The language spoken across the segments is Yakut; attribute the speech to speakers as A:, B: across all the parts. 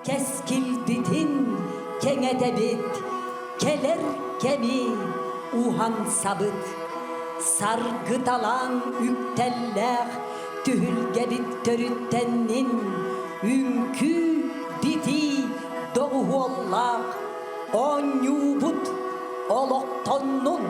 A: Кэскилбитин кэҥэтэбит, кэлэр кэми уһансабыт. Саргыталаан үктэллээх түһүлгэбит төрүттэннин, үҥкүү битии доҕуһуоллаах оонньуубут олохтоннун.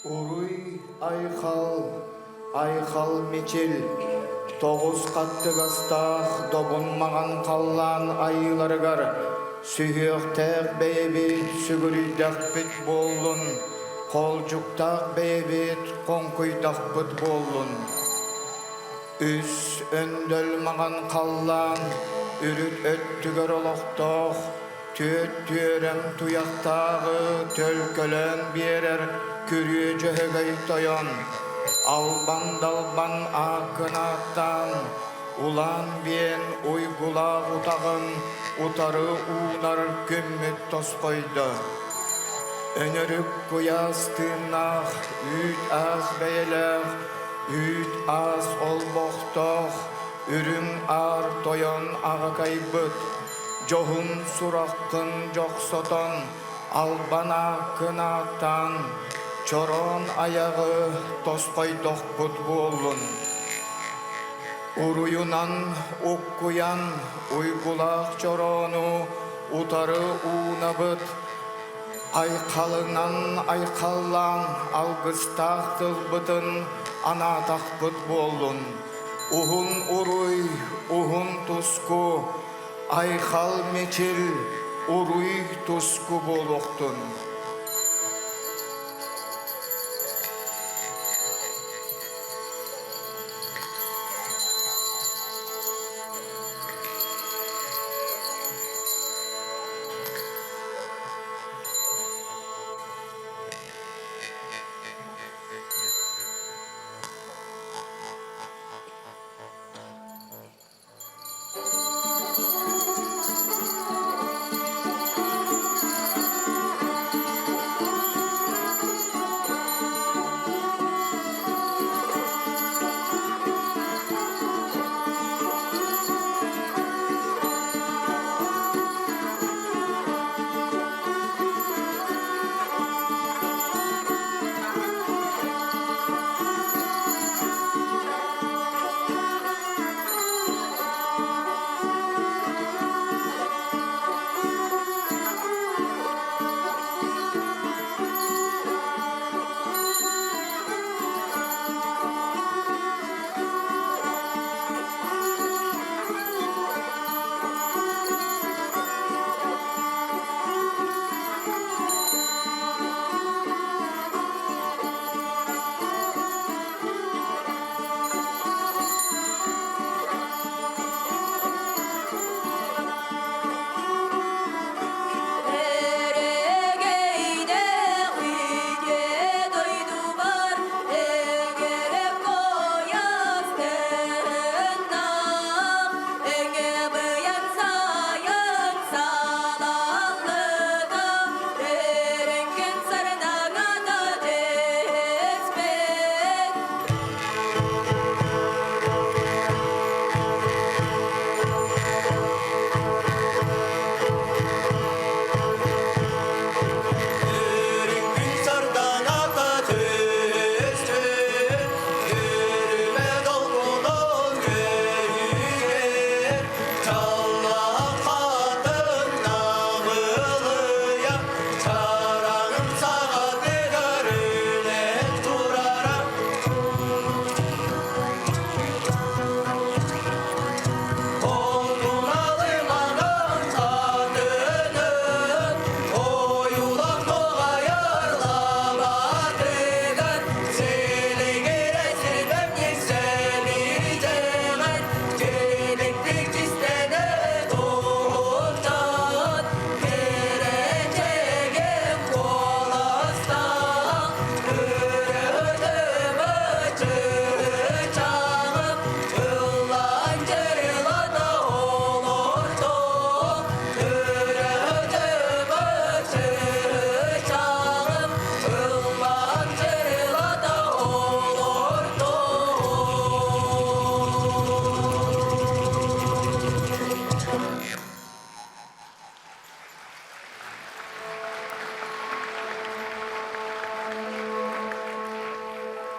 B: Уруй айхал, айхал мичил, тоҕус хаттыгастаах добун маҥан халлаан айыыларыгар сүһүөхтээх бэйэбит сүгүрүйдэхпит буоллун, хоолдьуктаах бэйэбит хоҥкуйдахпыт буоллун. Үс өндөл маҥан халлаан үрүт өттүгэр олохтоох түөрт түөрэм туйахтааҕы төлкөлөөн биэрэр күрүө дьөһөгөй тойон, албан-далбан ааккын ааттаан, улаан биэн уйгулаах утаҕын утары уунар күммүт тосхойдо. Өнөрүк куйаас тыыннаах, үүт-аас бэйэлээх, үүт-аас олбохтоох, үрүҥ аар тойон аҕакайбыт, дьоһун сураххын дьохсотон, Албан ааккын ааттаан, чороон айаҕы тосхойдохпут буоллун. Уруйунан уккуйан уйгулаах чороону утары уунабыт, айхалынан айхаллаан алгыстаах тылбытын анаатахпыт буоллун. Уһун уруй, уһун туску, айхал мичил, уруй туску буолуохтун.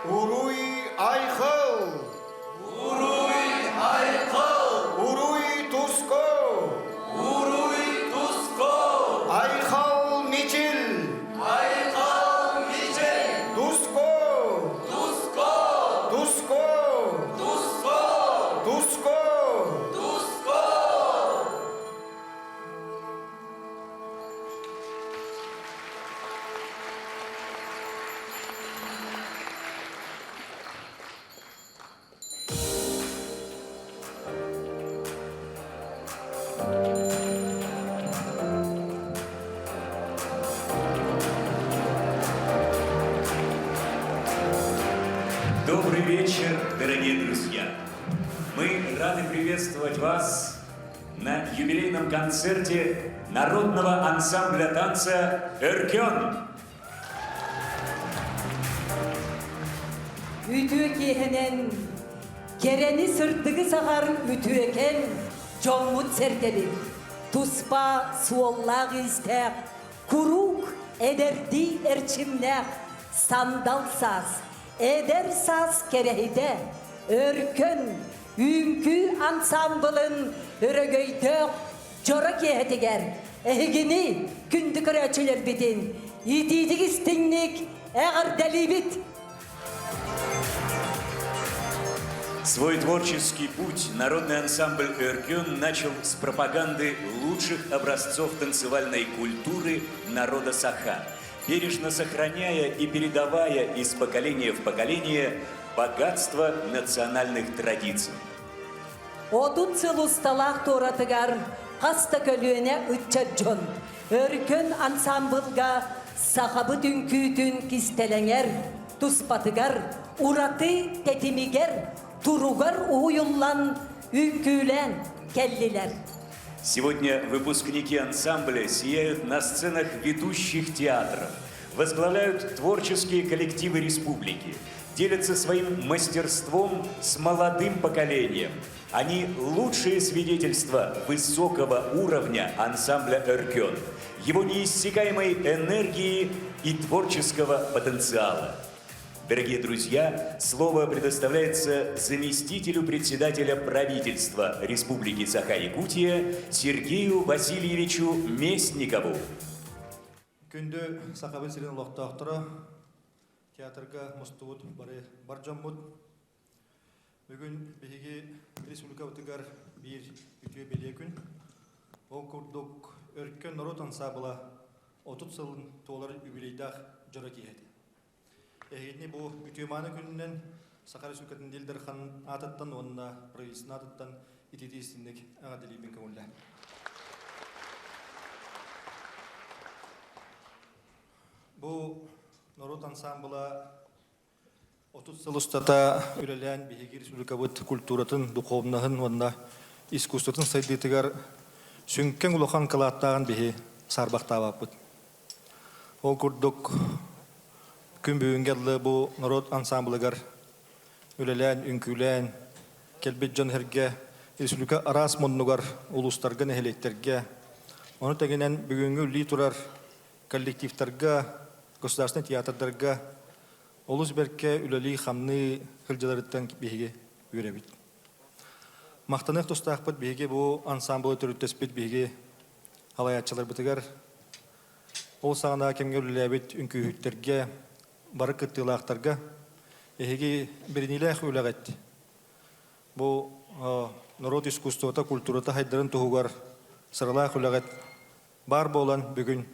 B: Уруй Айхал! Уруй Айхал! Уруй Туско! Уруй Туско! Айхал Мичил! Айхал Мичил! Туско! Туско! Туско! Туско! Туско! Туско!
C: Добрый вечер, дорогие друзья! Мы рады приветствовать вас на юбилейном концерте народного ансамбля танца «Эркен».
A: Үтүө киэһэнэн кэрэни сырдыгы саҕар үтүөкэн дьоммут сэргэбит. Туспа суоллаах-иистээх. Куруук эдэрдии эрчимнээх сандал саас, эдэр саас кэрэһитэ, өркөн, үҥкүү ансаамбылын өрөгөйдөөх дьоро киэһэтигэр эһигини күндү көрөөччүлэрбитин итиитик истиҥник эҕэрдэлиибит!
C: Свой творческий путь народный ансамбль «Өркөн» начал с пропаганды лучших образцов танцевальной культуры народа Саха, бережно сохраняя и передавая из поколения в поколение богатство национальных традиций.
A: 30 сыл усталаах туоратыгар хас да көлүөнэ ыччат дьон Өркөн ансаамбылга сахабыт үҥкүүтүн кистэлэҥэр, туспатыгар, ураты тэтимигэр, туругар уһуйуллан үҥкүүлээн кэллилэр.
C: Сегодня выпускники ансамбля сияют на сценах ведущих театров, возглавляют творческие коллективы республики, делятся своим мастерством с молодым поколением. Они лучшие свидетельства высокого уровня ансамбля «Өркөн», его неиссякаемой энергии и творческого потенциала. Дорогие друзья, слово предоставляется заместителю председателя правительства Республики Саха-Якутия Сергею Васильевичу Местникову.
D: Күндү Сахабыт сирин олохтоохторо, театрга мустубут бары бар дьоммут. Бүгүн биһиги республикабытыгар биир үтүө бэлиэ күн. Ол курдук Өркөн норуот ансаабыла 30 сылын туолар үбүлүйдээх дьоро киэһэтэ. Эһигини бу үтүө-мааны күнүнэн Саха Республикатын Ил Дархан аатыттан уонна правительствотын аатыттан ититии истинник эҕэрдэлиибин көҥүллээн. Бу норуот ансаамбыла 30 сыл устата үлэлээн биһиги республикабыт культуратын, духовноһын уонна искусствотын сайдыытыгар сүҥкэн улахан кылааттааҕын биһи саарбахтаабаппыт. Ол курдук күн бүгүҥҥэ дылы бу норуот ансаамбылыгар үлэлээн, үҥкүүлээн кэлбит дьон-сэргэ республика араас муннугар, улуустарга, нэһилиэктэргэ, ону тэҥинэн бүгүҥҥү үлэлии турар коллективтарга, государственнай театрдарга олус бэркэ үлэлии-хамныы сылдьаларыттан биһиги үөрэбит. Махтаныах тустаахпыт биһиги бу ансаамбылы төрүттэспит биһиги салайааччыларбытыгар ол саҕана кэмҥэ үлэлээбит үҥкүүһүттэргэ, бары кыттыылаахтарга эһиги бэриниилээх үлэҕит бу норуот искусствота, культурата сайдарын туһугар сыралаах үлэҕит баар буолан бүгүн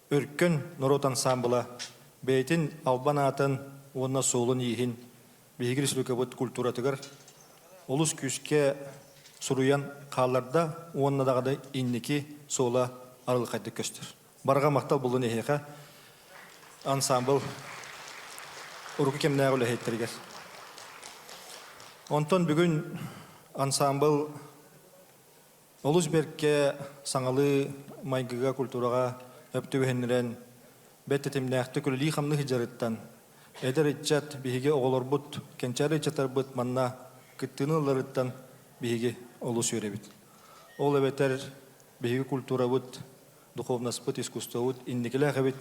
D: Өркөн норуот ансаамбыла бэйэтин албан аатын уонна суолун-ииһин биһиги республикабыт культуратыгар олус күүскэ суруйан хаалларда уонна даҕаны инники суола арылхайдык көстөр. Барҕа махтал буоллун эһиэхэ ансаамбыл урукку кэмнээҕи үлэһиттэригэр. Онтон бүгүн ансаамбыл Олус бэркэ саҥалыы майгыга, культураҕа өп түбэһиннэрэн, бэрт тэтимнээхтик үлэлии-хамныы сылдьарыттан, эдэр ыччат биһиги оҕолорбут, кэнчээри ыччаттарбыт манна кыттыыны ыларыттан биһиги олус үөрэбит. Ол эбэтэр биһиги культурабыт, духовнаспыт, искусствобыт инникилээх эбит.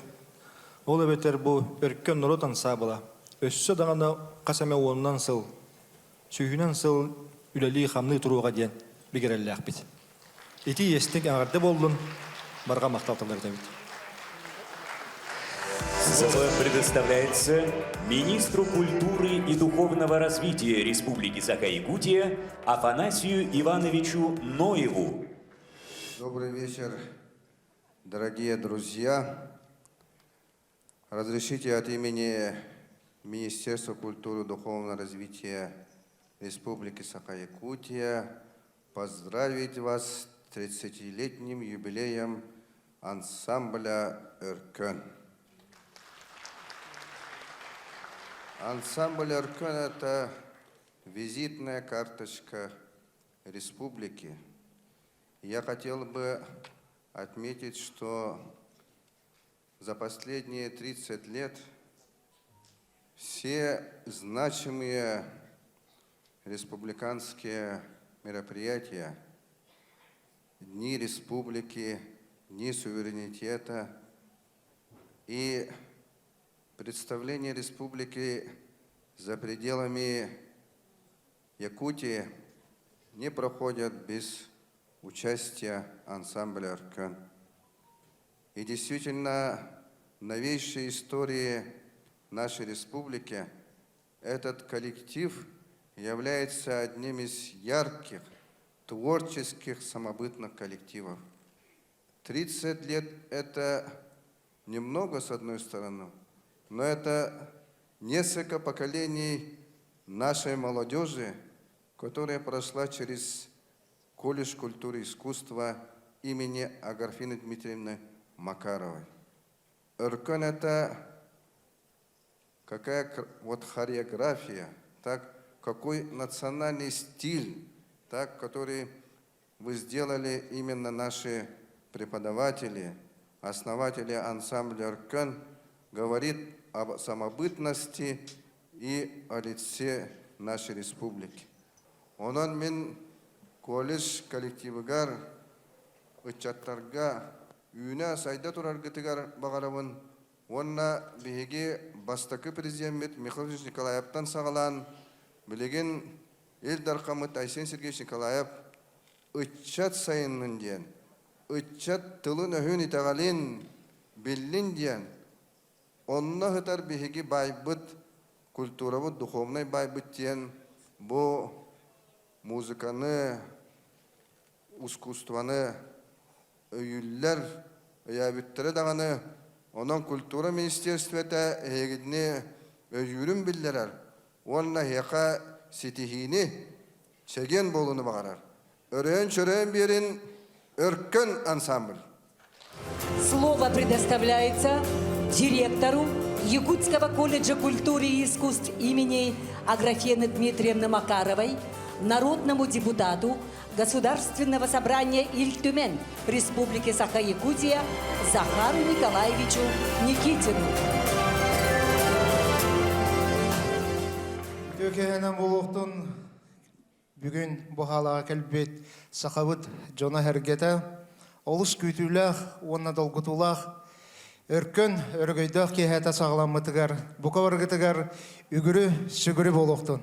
D: Ол эбэтэр бу өркөн норуот ансаабыла өссө даҕаны хас эмэ уонунан сыл сүүһүнэн сыл үлэлии-хамныы туруоҕа диэн бигэрэллээхпит. Ити иэстик эҕэрдэ буоллун, барҕа махтал тыллар этэбит.
C: Слово предоставляется министру культуры и духовного развития Республики Саха-Якутия Афанасию Ивановичу Ноеву.
B: Добрый вечер, дорогие друзья. Разрешите от имени Министерства культуры и духовного развития Республики Саха-Якутия поздравить вас с 30-летним юбилеем ансамбля «Өркөн». Ансамбль «Өркөн» – это визитная карточка республики. Я хотел бы отметить, что за последние 30 лет все значимые республиканские мероприятия, Дни республики, Дни суверенитета. И представление республики за пределами Якутии не проходят без участия ансамбля «Өркөн». И действительно, в новейшей истории нашей республики этот коллектив является одним из ярких творческих самобытных коллективов. 30 лет – это немного, с одной стороны, но это несколько поколений нашей молодежи, которая прошла через колледж культуры и искусства имени Агафины Дмитриевны Макаровой. Өркөн это какая вот хореография, так, какой национальный стиль, так, который вы сделали именно наши преподаватели, основатели ансамбля «Өркөн», говорит об самобытности и о лице нашей республики. Онон мин колледж коллективыгар, ыччаттарга үүнэ сайда тураргытыгар баҕарабын уонна биһиги бастакы президеммит Михаил Николаевтан саҕалаан билигин Ил Дархаммыт Айсен Сергеевич Николаев ыччат сайыннын диэн, ыччат тылын-өһүн итэҕэлин биллин диэн, онно сытар биһиги байбыт, культурабыт, духовнай байбыт диэн бу музыканы, искусствоны өйүүллэр, өйөөбүттэрэ даҕаны, онон культура министерствота эһигини өйүүрүн биллэрэр уонна эһиэхэ ситиһиини, чэгиэн буолууну баҕарар. Өрөөн-чөрөөн биэрин Өркөн ансамбль.
A: Слово предоставляется директору Якутского колледжа культуры и искусств имени Аграфены Дмитриевны Макаровой, народному депутату Государственного собрания Ил Түмэн Республики Саха-Якутия Захару Николаевичу Никитину.
E: Үтүө буолуохтун бүгүн бу хаалаҕа кэлбит сахабыт дьоно-сэргэтэ олус күүтүүлээх уонна долгутуулаах өркөн өрөгөйдөөх киэһэтэ саҕаламмытыгар бука барыгытыгар үгүрү сүгүрү буолуохтун.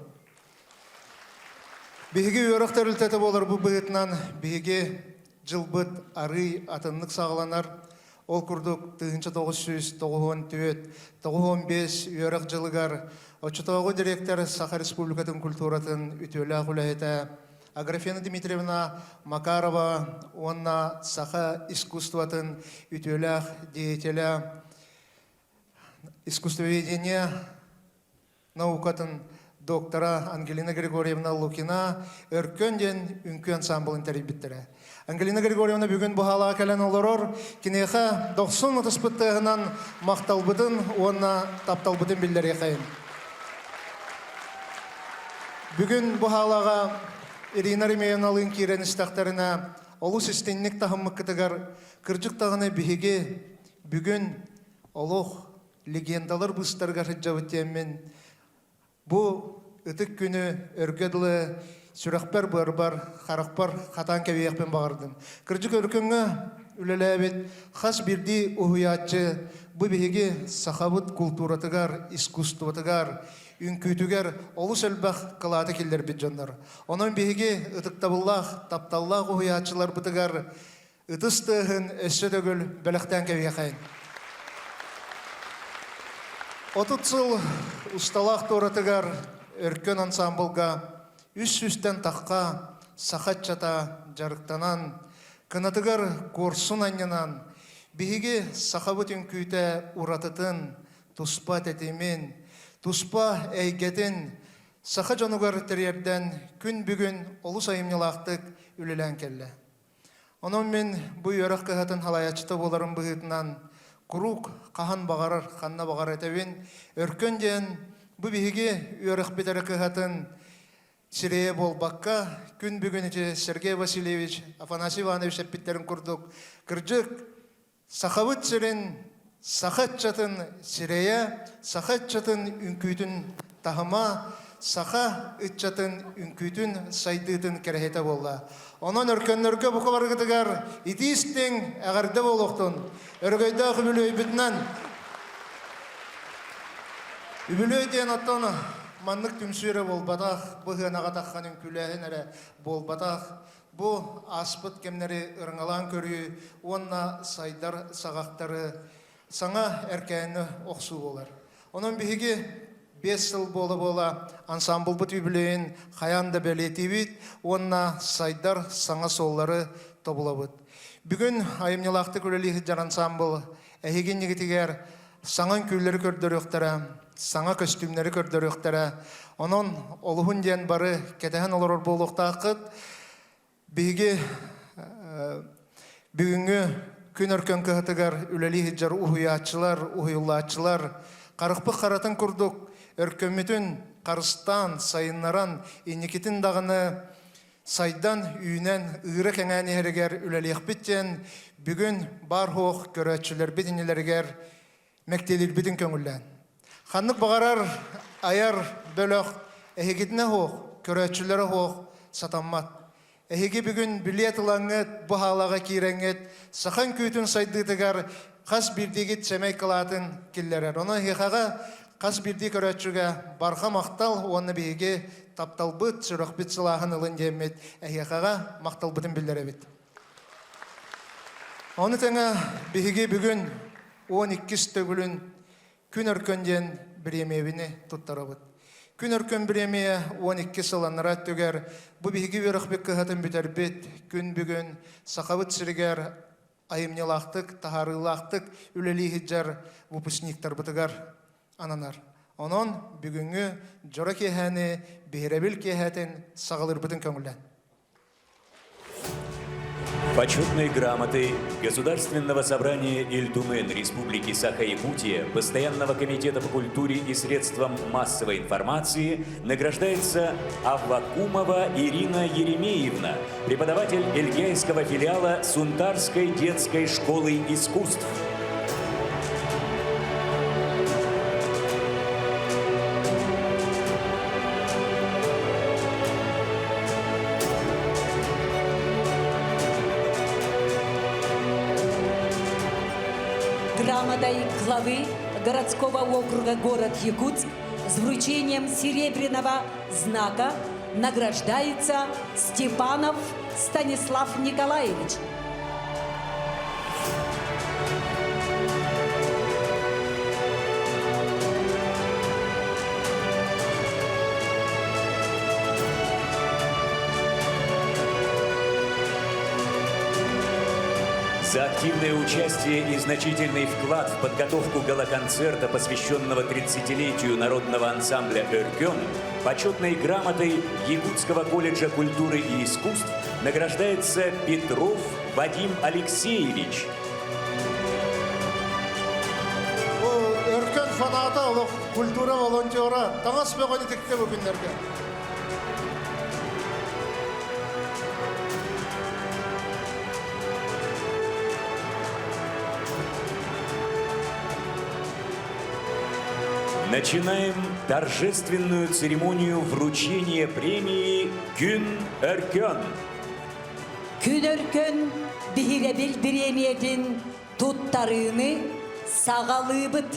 E: Биһиги үөрэх тэрилтэтэ буоларбыт быһыытынан биһиги дьылбыт арыый атыннык саҕаланар. Ол курдук 1994 95 үөрэх дьылыгар оччотооҕу директор Саха Республикатын культуратын үтүөлээх үлэһитэ Аграфена Дмитриевна Макарова уонна саха искусствотын үтүөлээх деятеля искусствоведение наукатын доктора Ангелина Григорьевна Лукина Өркөн диэн үҥкүү ансамблын тэрийбиттэрэ. Ангелина Григорьевна бүгүн бу хаалаҕа кэлэн олорор, киниэхэ дохсун ытыспыт тыаһынан махталбытын уонна тапталбытын биллэриэхэйин. Бүгүн бу хаалаҕа Ирина Ремеевналыын киирэн истэхтэринэ, олус истиҥник таһыммыккытыгар кырдьык даҕаны биһиги бүгүн олох легендалар быыстарыгар сылдьабыт диэммин бу ытык күнү өргө дылы сүрэхпэр быарбар харахпар хатаан кэбиһиэхпин баҕардым. Кырдьык өркөҥҥө үлэлээбит хас биирдии уһуйааччы бу биһиги сахабыт култууратыгар, искусствотыгар, үҥкүүтүгэр олус элбэх кылааты киллэрбит дьоннор. Онон биһиги ытыктабыллаах, тапталлаах уһуйааччыларбытыгар ытыс тыаһын өссө төгүл бэлэхтээн кэбиһиэхэйин. 30 сыл усталаах туоратыгар Өркөн ансамблга үс сүүстэн тахха саха ыччата дьарыктанан, кынатыгар куорсун анньынан, биһиги сахабыт үҥкүүтэ уратытын, туспа тэтимин, туспа эйгэтин саха дьонугар тириэрдэн күн бүгүн олус айымньылаахтык үлэлээн кэллэ. Онон мин бу үөрэх кыһатын салайааччыта буоларым быһыытынан куруук хаһан баҕарар, ханна баҕарар этэбин, Өркөн диэн бу биһиги үөрэхпит эрэ кыһатын сирэйэ буолбакка, күн бүгүн ити Сергей Васильевич, Афанасий Иванович эппиттэрин курдук, кырдьык, Сахабыт сирин, саха ыччатын сирэйэ, саха ыччатын үҥкүүтүн таһыма, саха ыччатын үҥкүүтүн сайдыытын кэрэһитэ буолла. Онон өркөннөргө бука барыгытыгар итии-истиҥ эҕэрдэ буолуохтун! Өрөгөйдөөх үбүлүөйбүтүнэн! Үбүлүөй диэн оттон маннык түмсүү эрэ буолбатах, быһыанаҕа таххан үҥкүүлээһин эрэ буолбатах. Бу ааспыт кэмнэри ырыҥалаан көрүү уонна сайдар саҕахтары саҥа эркээни охсуу буолар. Онон биһиги биэс сыл буола-буола ансаамбылбыт үбүлүөйүн хайаан да бэлиэтиибит уонна сайдар саҥа суоллары тобулабыт. Бүгүн айымньылаахтык үлэлии сылдьар ансаамбыл эһиги иннигитигэр саҥа үҥкүүлэри көрдөрүөхтэрэ, саҥа көстүүмнэри көрдөрүөхтэрэ. Онон олуһун диэн бары кэтэһэн олорор буолуохтааххыт. Биһиги бүгүҥҥү күн өркөн кыһатыгар үлэлии сылдьар уһуйааччылар, уһуйуллааччылар харахпыт харатын курдук өркөммүтүн харыстаан, сайыннаран, инникитин даҕаны сайдан, үүнэн, ыыра кэҥээн иһэригэр үлэлиэхпит диэн бүгүн баар-суох көрөөччүлэрбит иннилэригэр мэктиэлиирбитин көҥүллээн. Ханнык баҕарар айар бөлөх эһигитинэ суох, көрөөччүлэрэ суох сатаммат. Эһиги бүгүн билиэт ылаҥҥыт, бу хаалаҕа киирэҥҥит, саха үҥкүүтүн сайдыытыгар хас биирдиигит сэмэй кылаатын киллэрэр. Онон эһиэхэҕэ хас биирдии көрөөччүгэ барҕа махтал уонна биһиги тапталбыт, сүрэхпит сылааһын ылын диэммит эһиэхэҕэ махталбытын биллэрэбит. Ону тэҥэ биһиги бүгүн 12-ис төгүлүн Күн Өркөн диэн бириэмийэбини туттарабыт. Күн Өркөн бириэмийэ 12 сыл анараа өттүгэр бу биһиги үөрэхпит кыһатын бүтэрбит күн бүгүн Сахабыт сиригэр айымньылаахтык, таһаарыылаахтык үлэлии сылдьар выпускниктарбытыгар ананар. Онон бүгүҥҥү дьоро киэһээни биһирэбил киэһэтин саҕалыырбытын көҥүллээн.
C: Почетной грамотой Государственного собрания Ильдумен Республики Саха-Якутия, Постоянного комитета по культуре и средствам массовой информации награждается Аввакумова Ирина Еремеевна, преподаватель Эльгейского филиала Сунтарской детской школы искусств.
A: Грамотой главы городского округа город Якутск с вручением серебряного знака награждается Степанов Станислав Николаевич.
C: За активное участие и значительный вклад в подготовку галоконцерта, посвященного 30-летию народного ансамбля «Өркөн», почетной грамотой Якутского колледжа культуры и искусств награждается Петров Вадим Алексеевич.
E: Бу Өркөн фаната олох культура волонтера таҥас бөҕөнү тикте бу күннэргэ.
C: Начинаем торжественную церемонию вручения премии «Күн Өркөн».
A: Күн Өркөн биһирэбил бириэмийэтин туттарыыны саҕалыыбыт.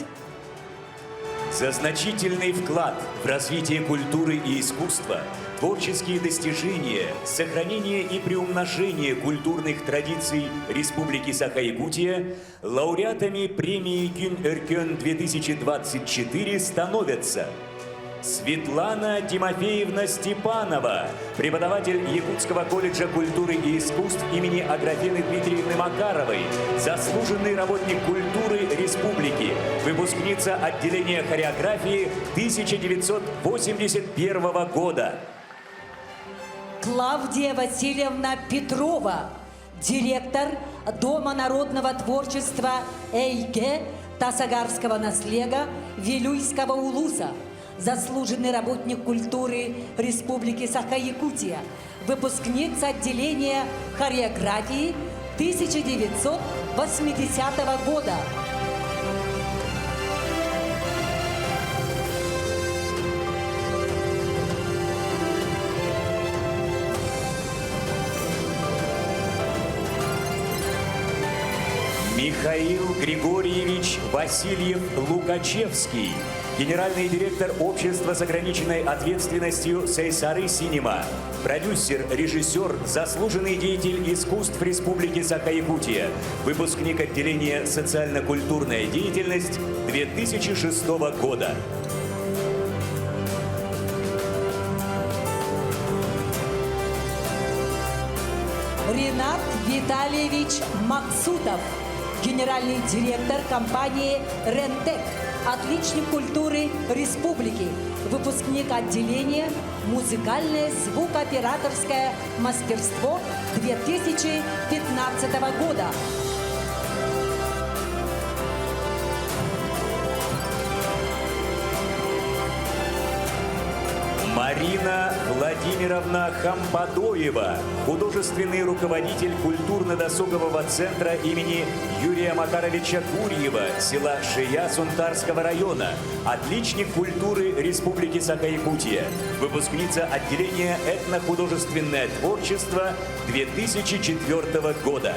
C: За значительный вклад в развитие культуры и искусства, творческие достижения, сохранение и приумножение культурных традиций Республики Саха-Якутия лауреатами премии Күн Өркөн 2024 становятся Светлана Тимофеевна Степанова, преподаватель Якутского колледжа культуры и искусств имени Аграфены Дмитриевны Макаровой, заслуженный работник культуры республики, выпускница отделения хореографии 1981 года.
A: Клавдия Васильевна Петрова, директор Дома народного творчества Эйге Тасагарского наслега Вилюйского улуса, заслуженный работник культуры Республики Саха-Якутия, выпускница отделения хореографии 1980 года.
C: Михаил Григорьевич Васильев-Лукачевский, генеральный директор общества с ограниченной ответственностью «Сейсары Синема», продюсер, режиссер, заслуженный деятель искусств Республики Саха-Якутия, выпускник отделения «Социально-культурная деятельность» 2006 года.
A: Ренат Витальевич Максутов, генеральный директор компании «Рентек», отличник культуры республики, выпускник отделения «Музыкальное звукооператорское мастерство» 2015 года.
C: Марина Владимировна Хампадоева, художественный руководитель культурно-досугового центра имени Юрия Макаровича Гурьева, села Шия Сунтарского района, отличник культуры Республики Саха-Якутия, выпускница отделения «Этнохудожественное творчество» 2004 года.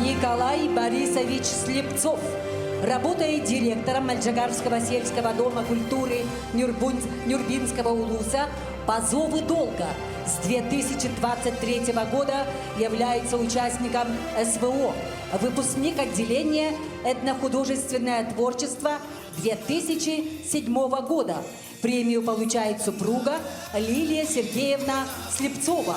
A: Николай Борисович Слепцов работает директором Мальджагарского сельского дома культуры Нюрбинского улуса по зову долга. С 2023 года является участником СВО, выпускник отделения «Этнохудожественное творчество» 2007 года. Премию получает супруга Лилия Сергеевна Слепцова.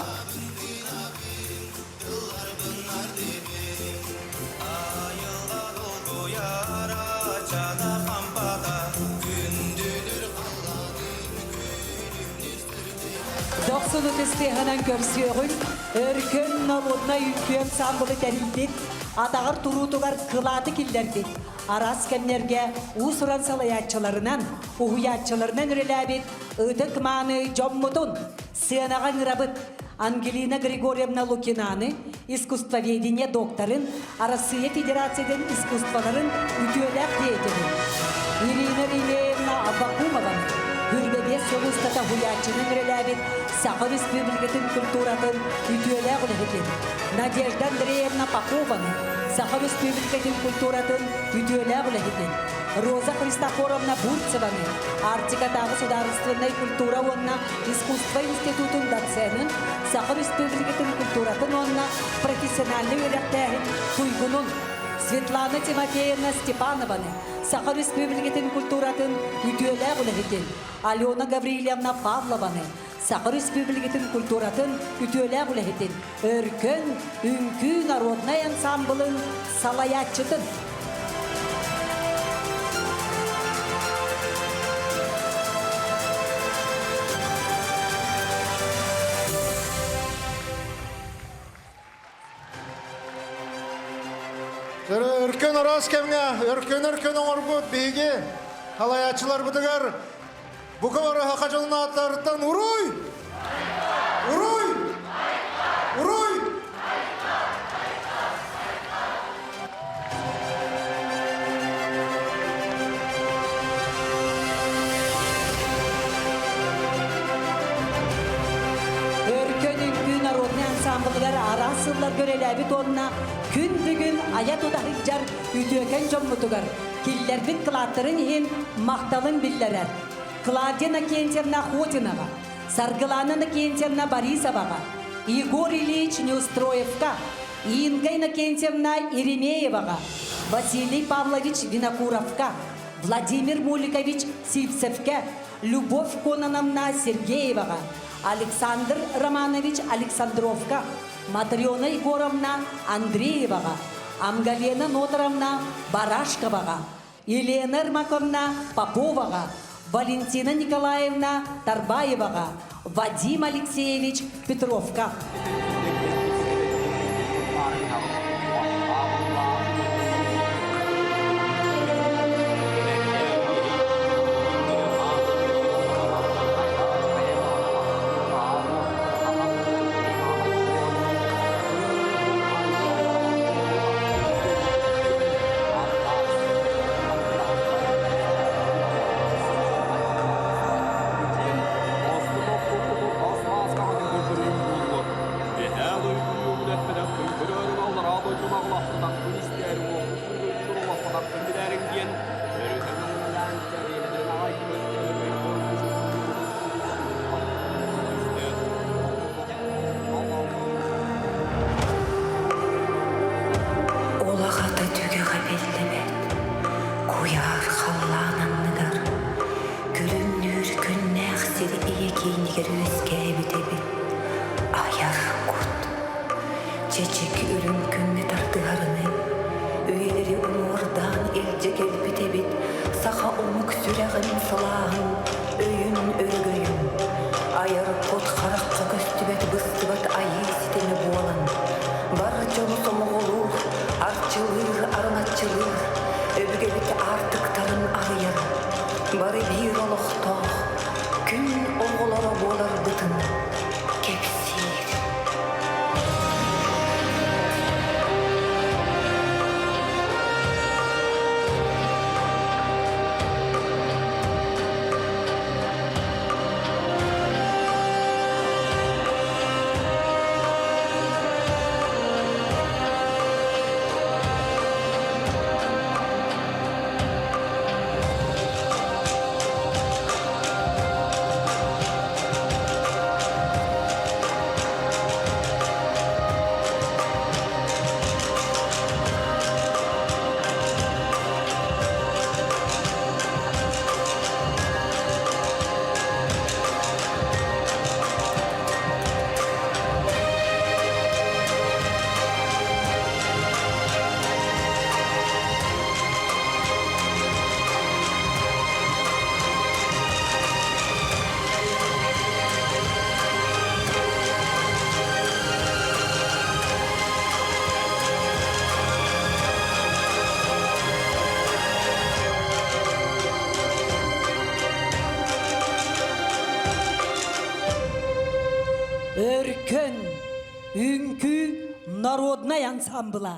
A: Дохсун ытыстыһынан көрсүөҕүн, Өркөн норуодунай үҥкүү ансаамбылы тэрийбит, атаҕар туруутугар кылааты киллэрбит, араас кэмнэргэ уус-уран салайааччыларынан, уһуйааччыларынан үлэлээбит ытык-мааны дьоммутун сыанаҕа ыҥырабыт. Ангелина Григорьевна Лукинаны, искусствоведение докторын, Арассыыйа Федерациятын искусстволарын үтүөлээх деятелин Ирина Рилеевна Аввакумованы, Хүрбэбиэс сыл устата уһуйааччынан үлэлээбит Саха Республикатын культуратын үтүөлээх үлэһитин Надежда Андреевна Попованы, Саха Республикатын культуратын үтүөлээх үлэһитин Роза Христофоровна Бурцеваны, Арктикатааҕы судаарыстыбаннай культура уонна искусство институтун доценын, Саха Республикатын культуратын уонна профессиональнай үөрэхтээһин туйгунун Светлана Тимофеевна Степанованы, Саха Республикатын культуратын үтүөлээх үлэһитин Алена Гаврильевна Павлованы, Саха Республикатын культуратын үтүөлээх үлэһитин Өркөн үҥкүү народнай ансамблын салайааччытын
E: Өркөн араас кэмҥэ өркөн-өркөн оҥорбут биһиги халайааччыларбытыгар бука бары саха дьонун ааттарыттан уруй! Уруй! Уруй!
A: Өркөн үҥкүү народнай ансамблыгар араас сылларга үлэлээбит уонна күн бүгүн айа тута сылдьар үтүөкэн дьоммутугар киллэрбит кылааттарын иһин махталын биллэрэр. Клавдия Накентьевна Охотинова, Саргылана Накентьевна Борисоваҕа, Егор Ильич Неустроевка, Инга Иннокентьевна Еремееваҕа, Василий Павлович Винокуровка, Владимир Муликович Сивцевкэ, Любовь Кононовна Сергееваҕа, Александр Романович Александровка, Матрена Егоровна Андрееваҕа, Амгалена Нотаровна Барашковаҕа, Елена Ермаковна Поповаҕа, Валентина Николаевна Тарбаеваҕа, Вадим Алексеевич Петровка.
F: сүрэҕин сылааһын, өйүн өрөгөйүн, айар кут харахха көстүбэт быстыбат айыы ситимэ буолан, бар дьону сомоҕолуур, арчылыыр, араҥаччылыыр, өбүгэбит аартыктарын арыйар, бары биир олохтоох, күн оҕолоро буоларбытын кэпсиир.
A: Өркөн, үҥкүү народнай ансамбла.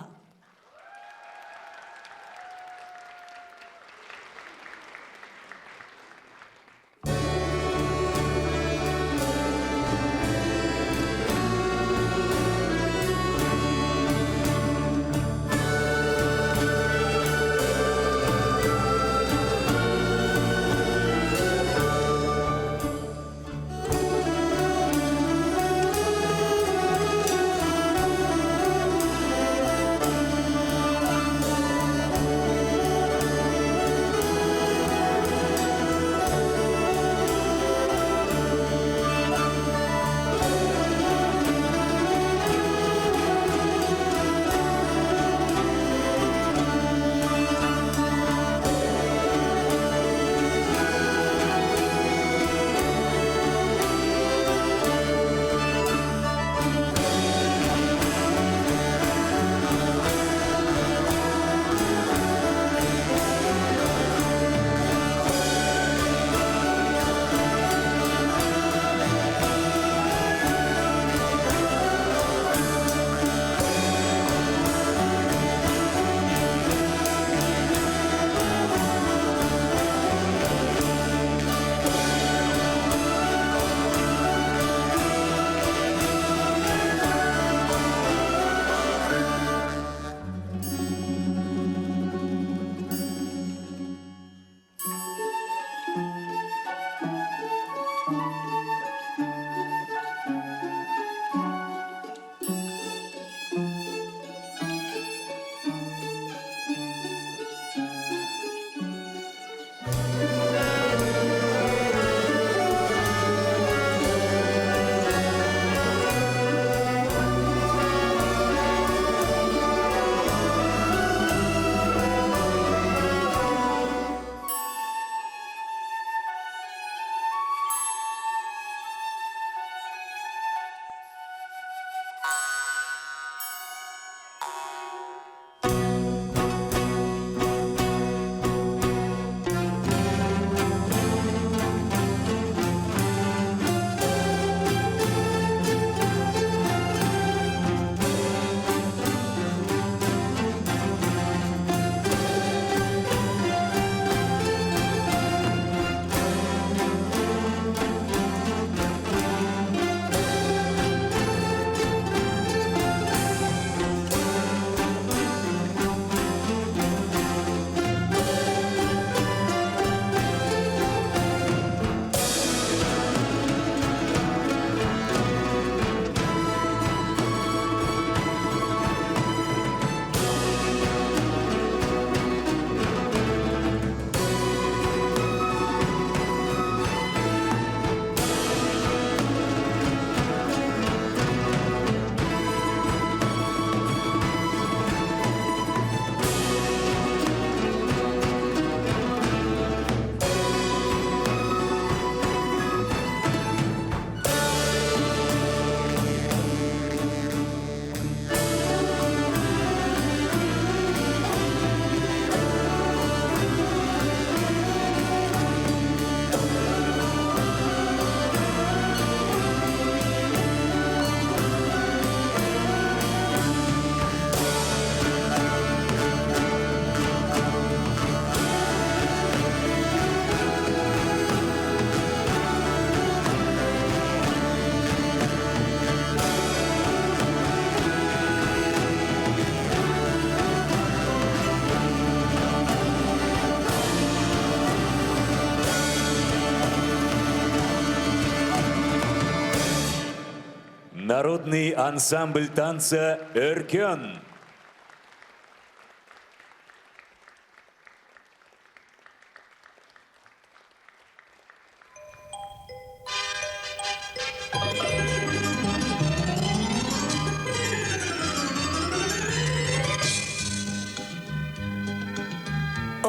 C: Народный ансамбль танца «Өркөн».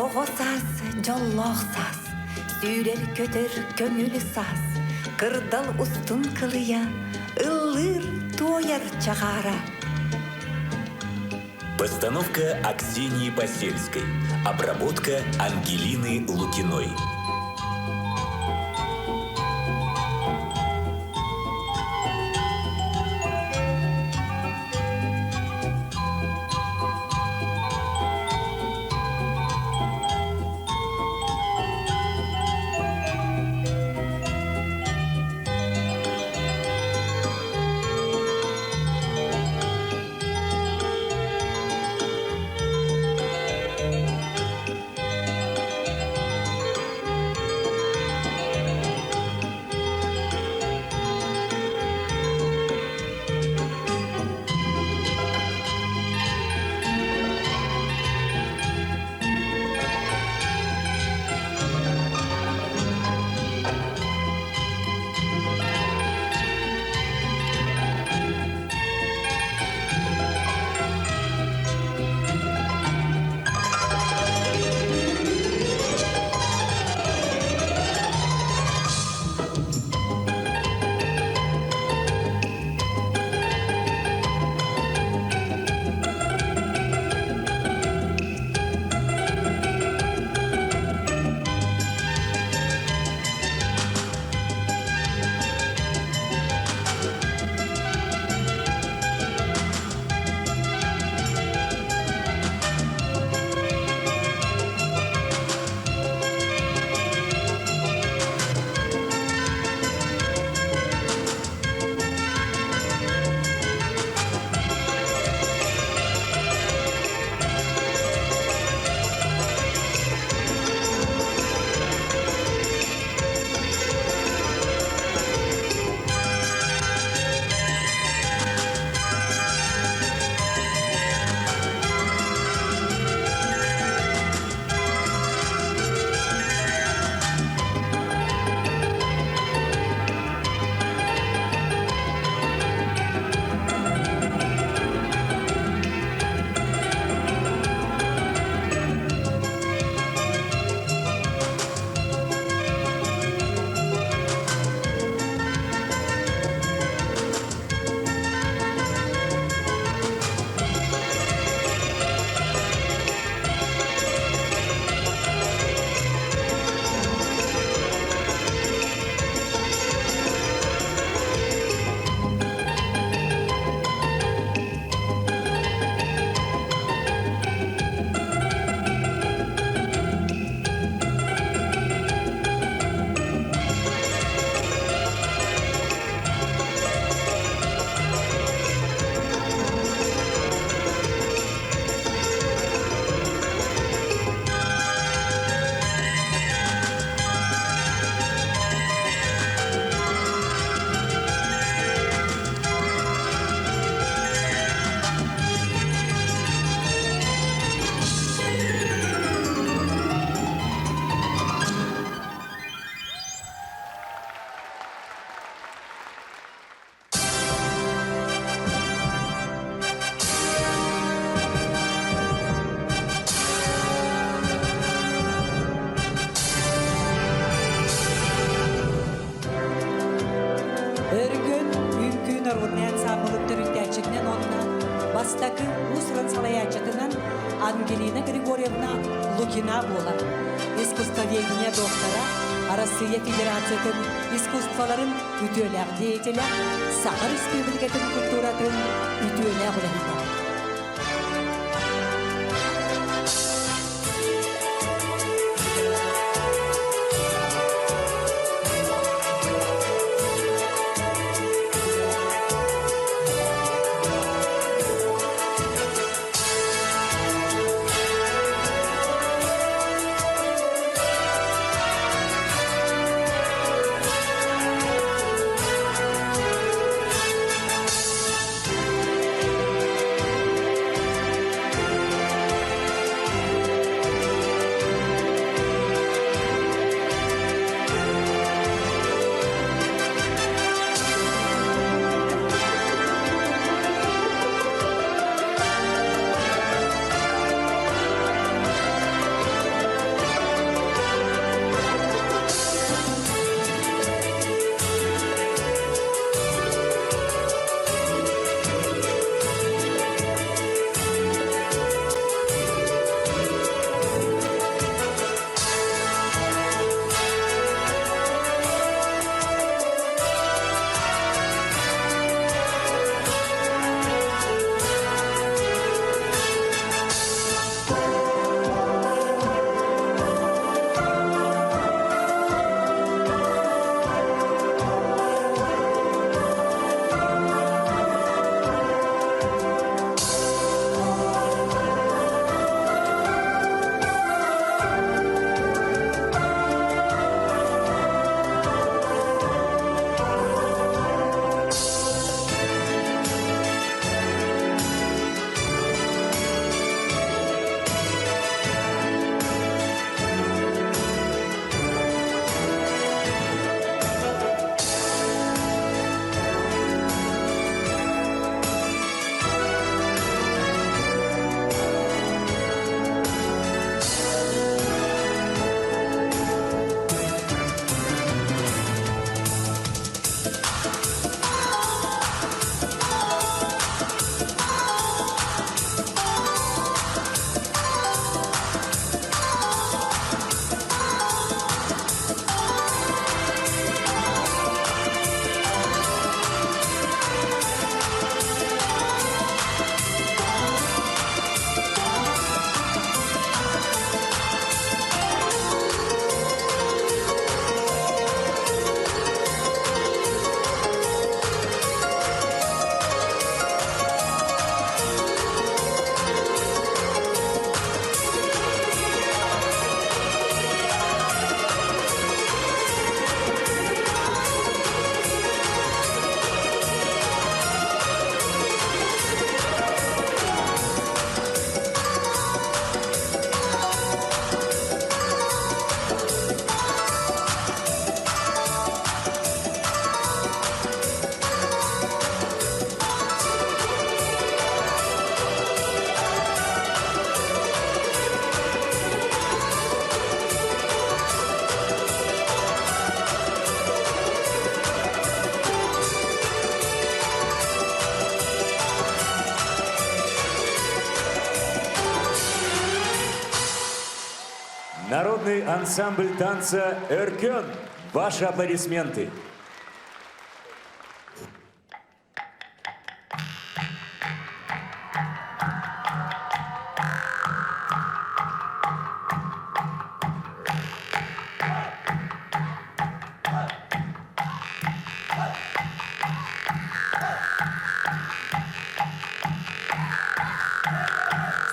F: Оҕо саас, дьоллоох саас, сүүрэр-көтөр көҥүл саас, кырдал устун кылыйа, ыллыыр, туойар чаҕаара.
C: Постановка Аксинии Посельской. Обработка Ангелины Лукиной.
A: Өргөн үҥкүү народнай ансаамбылын төрүттээччитинэн уонна бастакы уус-уран салайааччытынан Ангелина Григорьевна Лукина буолар. Искусствоведение доктора, Арассыыйа Федерациятын искусстволарын үтүөлээх деятеля, Саха Республикатын культуратын үтүөлээх үлэһитэ.
C: ансамбль танца «Өркөн». Ваши аплодисменты.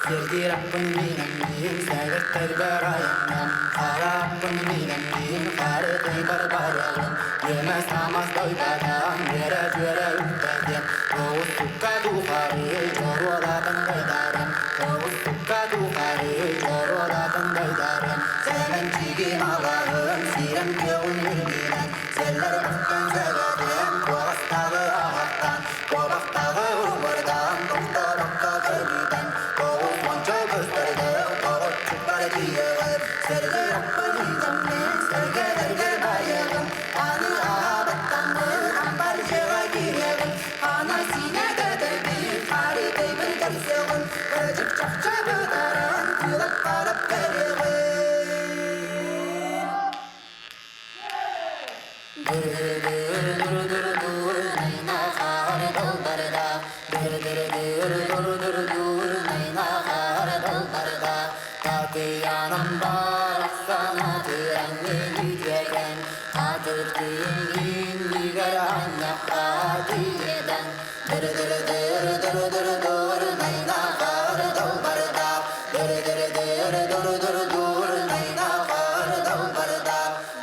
G: Сирдиир аппын миинэммин, сэгэртэрбэр айаннам, хара аппын миинэммин, хары тыйбар барыаҕым, үөмэ самас дойбатам, үөрэ-дьүөрэ үктэтиэм, тоҕус сукка тухары дьоруолаатан дайдарым, тоҕус сукка тухары дьоруолаатан дайдарым, сэмэнчигим алаһын, сирэм күөҕүн үрдүнэн, сэллэр бахтан сэгэтиэм, куоҕастааҕы аһахтан, куобахтааҕы уҥуордаан, тохтобокко көлүтэн, тоҕус уонча көстөрдөөх тоҕоччуппар тиийэҕин, сэргэ аппын иитэммин, сэргэлэргэ байыаҕым, аны аһаабаттаммын, ампар дьиэҕэ киириэҕим, хана сиинэ кэтэрбит, хары тыйбын көрсөҕүм, кырдьык чахчы бытаран, тыылап-харап кэлиэҕим.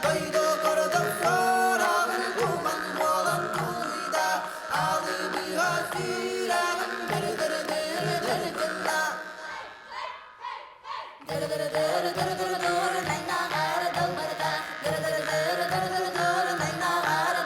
G: Дойду курдук суораҕын туман буолан тулуйда, алыбыга сүрэҕим дыр-дыр-дыр-дыр гынна. Дыр-дыр-дыр-дыр-дыр-дур найнаҕар далбарда, дыр-дыр-дыр-дыр-дыр-дур найнаҕар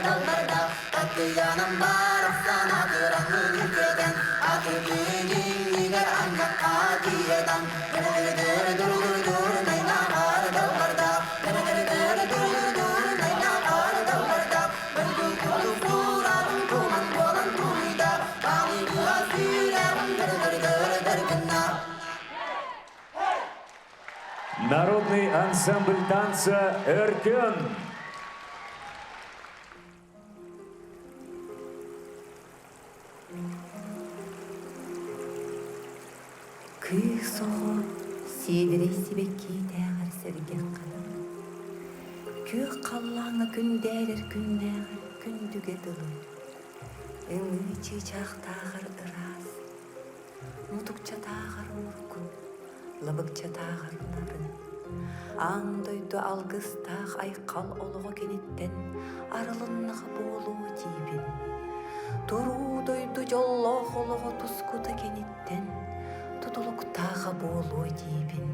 G: далбарда. Татыйаным барахсана тыраҥын үтүөкэн, атыртын иннигэр анньахха тиийэдэ. Дыр-дыр-дыр-дыр-дыр-дур найнаҕар далбарда, дыр-дыр-дыр-дыр-дыр-дур найнаҕар далбарда. Дойду курдук сураҕын туман буолан тулуйда, алыбыга сүрэҕим дыр-дыр-дыр-дыр гынна.
C: Народный ансамбль танца «Өркөн».
F: Кыыс оҕо сиэдэрэй сибэккиитээҕэр сэргэх ханан, күөх халлааҥҥа күндээрэр күннээҕэр күндүгэ дылы, ымыы чыычаахтааҕар ыраас, мутукчатааҕар мургун, лабыкчатааҕар нарын, аан дойду алгыстаах айхал олоҕо киниттэн арылыннаҕа буолуо диибин. Туруу дойду дьоллоох олоҕо тускута киниттэн тутулуктааҕа буолуо диибин.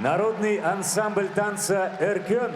C: Народный ансамбль танца «Эркен».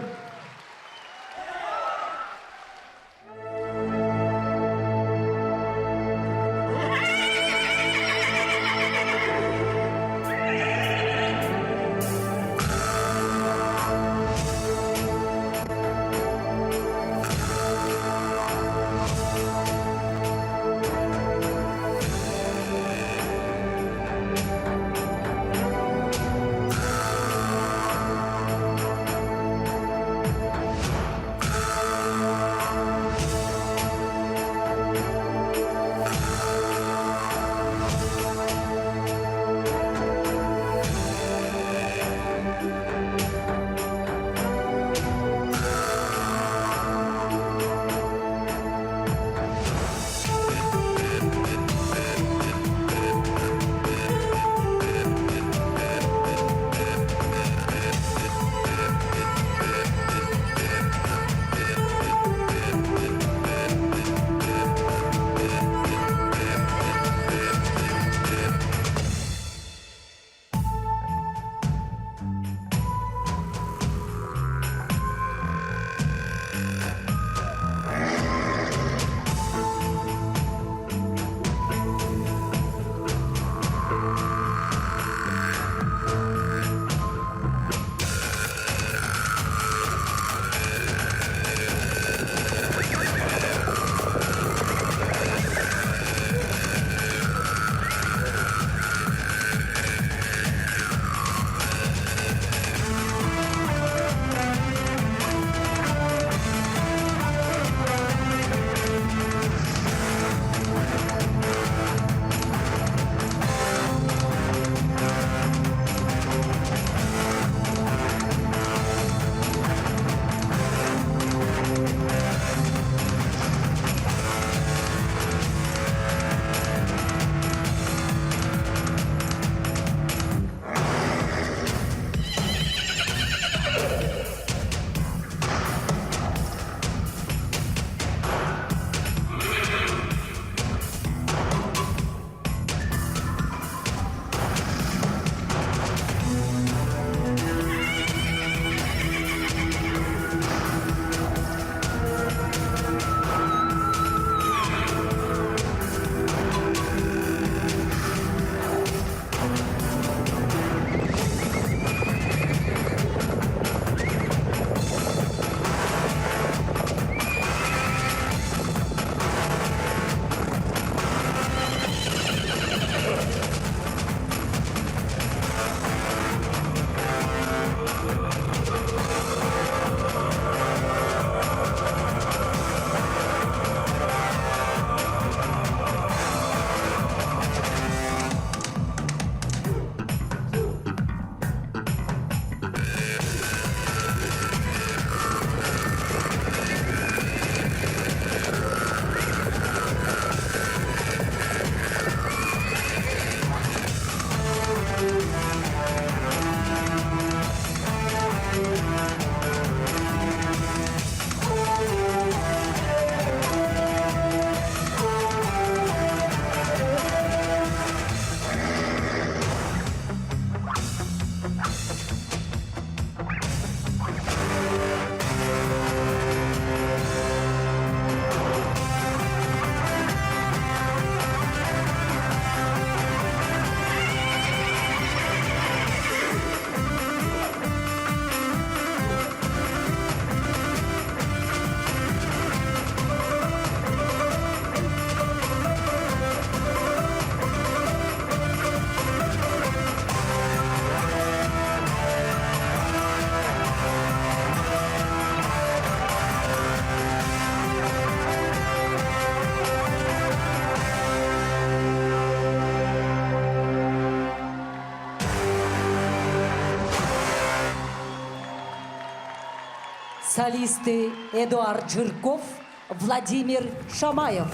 A: Солисты Эдуард Жирков, Владимир Шамаев.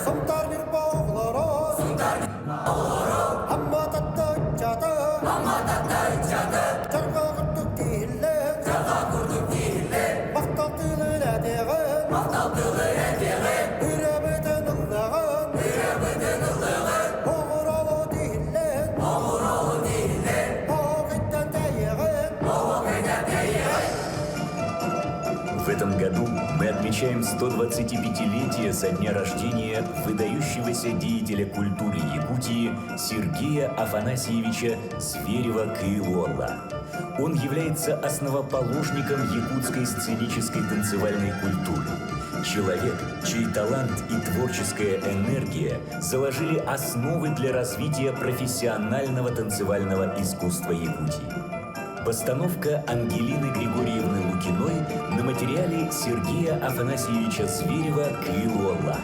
H: Сунтаар Ньурба оҕолоро Амма Татта ыччата Дьарҕа курдук тиһиллэн Махтал тылын этиэҕин Ырыабытын ыллаҕын Оҕуролу тиһиллэн Оҕуттан тэйиэҕин
C: В этом году мы отмечаем 125-летие со дня рождения выдающегося деятеля культуры Якутии Сергея Афанасьевича Зверева-Кыылуолла. Он является основоположником якутской сценической танцевальной культуры. Человек, чей талант и творческая энергия заложили основы для развития профессионального танцевального искусства Якутии. Постановка Ангелины Григорьевны Лукиной на материале Сергея Афанасьевича Зверева «Кыылуолла».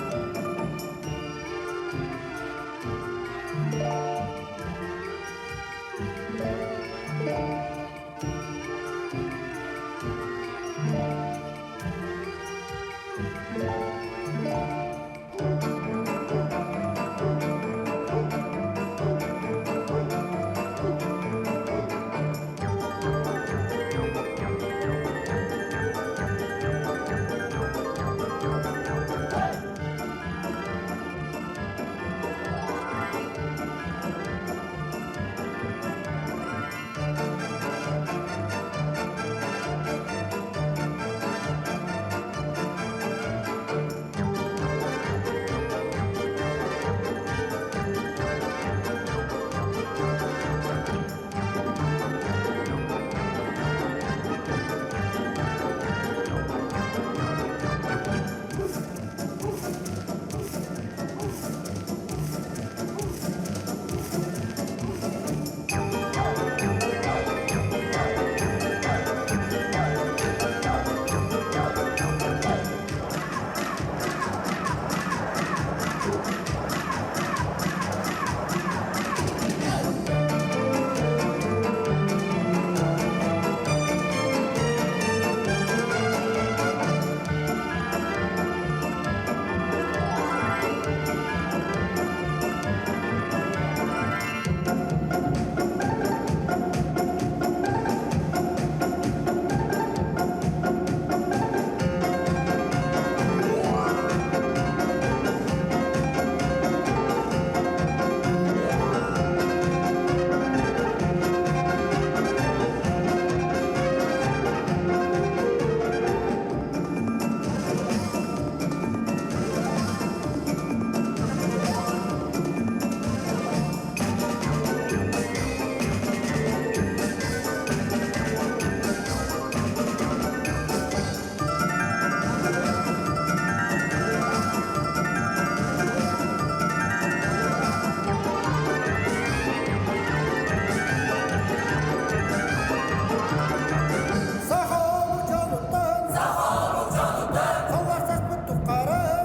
H: Сахабы дьонуттан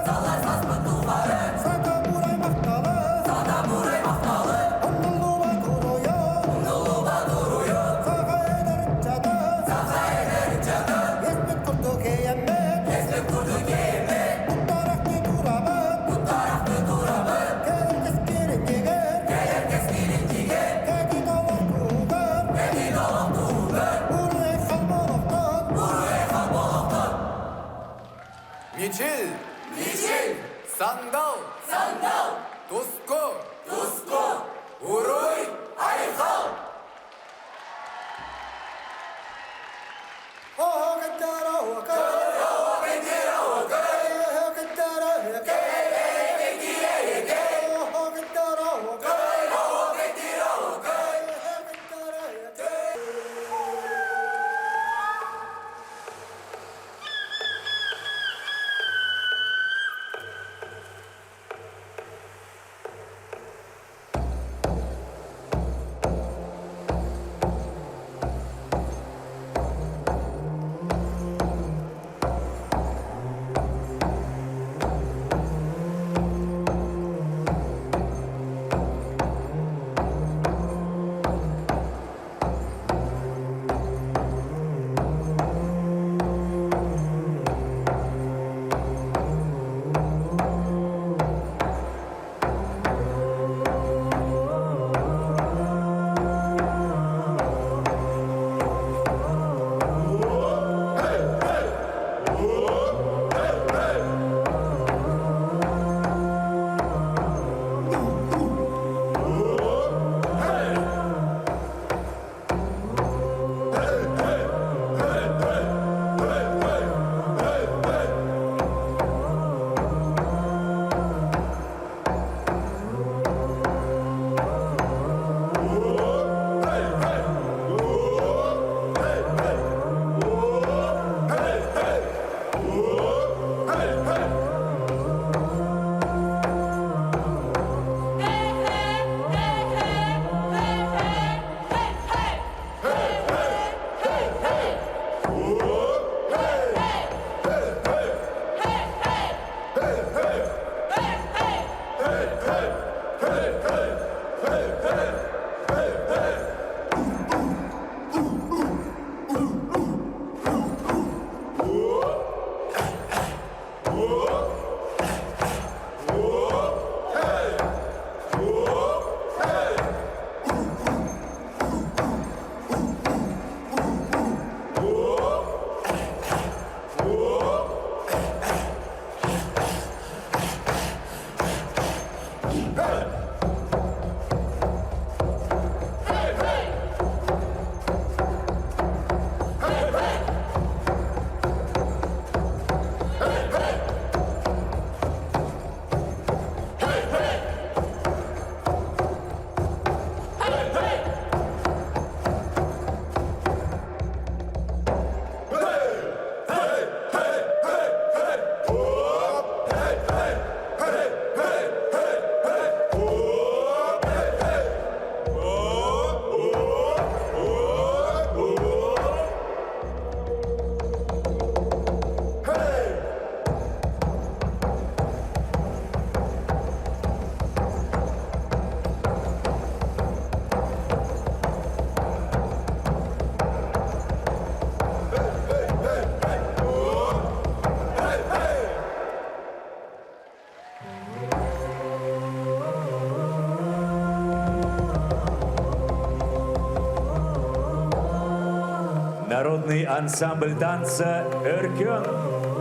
H: Саллар саспыт туххары Сата бурай махталы Умнуллуба туруйа Саха эдэр ыччата Эспит курдук эйэммит Куттарахты турабыт Кэлэр кэскилин тигэр Кэтит олох туһугар Уруй холболохтон
I: Мичил! Мичил! Сандал! Сандал! Туску! Туску! Уруй! Айхал!
C: Народный ансамбль танца «Өркөн».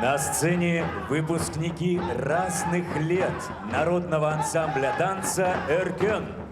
C: На сцене выпускники разных лет народного ансамбля танца «Эркен».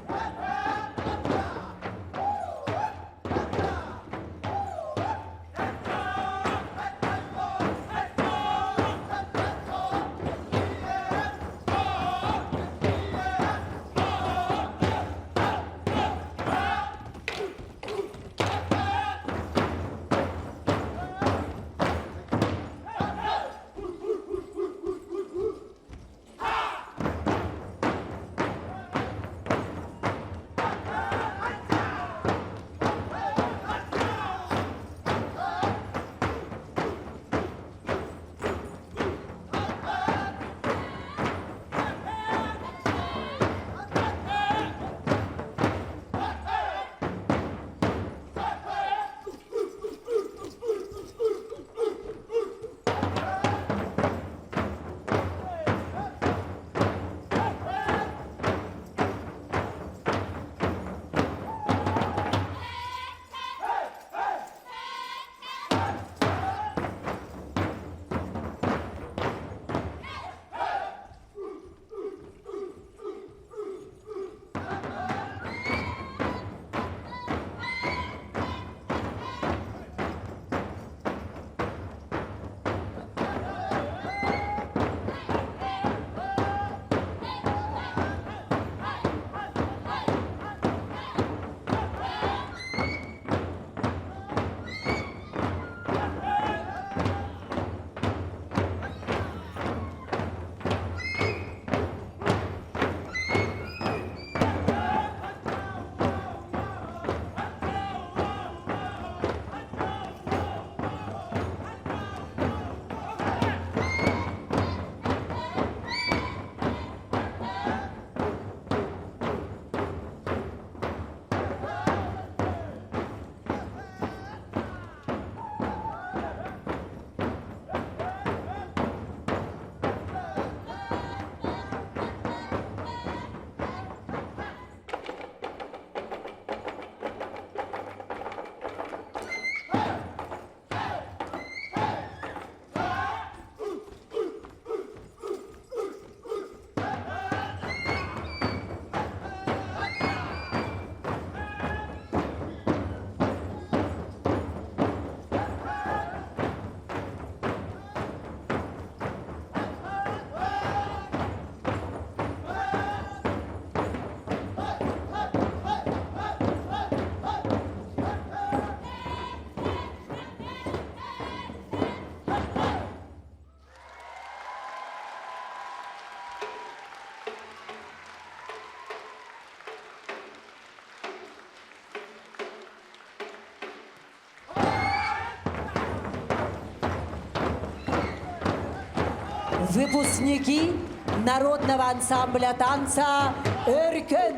A: Выпускники народного ансамбля танца «Өркөн».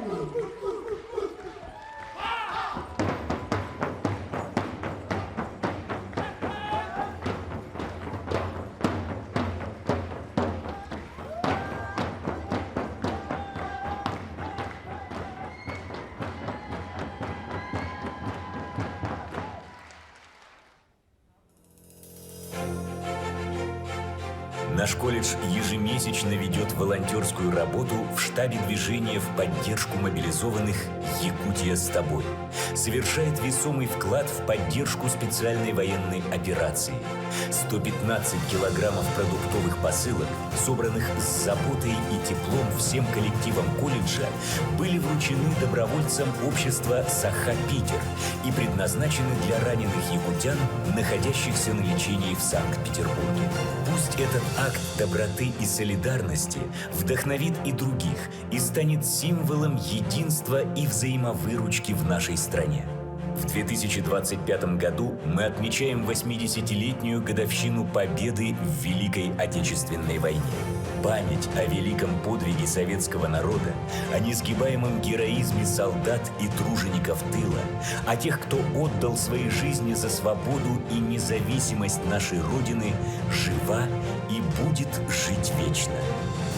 C: Наш колледж ежемесячно ведет волонтерскую работу в штабе движения в поддержку мобилизованных «Якутия с тобой». Совершает весомый вклад в поддержку специальной военной операции. 115 килограммов продуктовых посылок, собранных с заботой и теплом всем коллективом колледжа, были вручены добровольцам общества «Саха-Питер» и предназначены для раненых якутян, находящихся на лечении в Санкт-Петербурге. Пусть этот акт доброты и солидарности вдохновит и других и станет символом единства и взаимовыручки в нашей стране. В 2025 году мы отмечаем 80-летнюю годовщину победы в Великой Отечественной войне. Память о великом подвиге советского народа, о несгибаемом героизме солдат и тружеников тыла, о тех, кто отдал свои жизни за свободу и независимость нашей Родины, жива и будет жить вечно.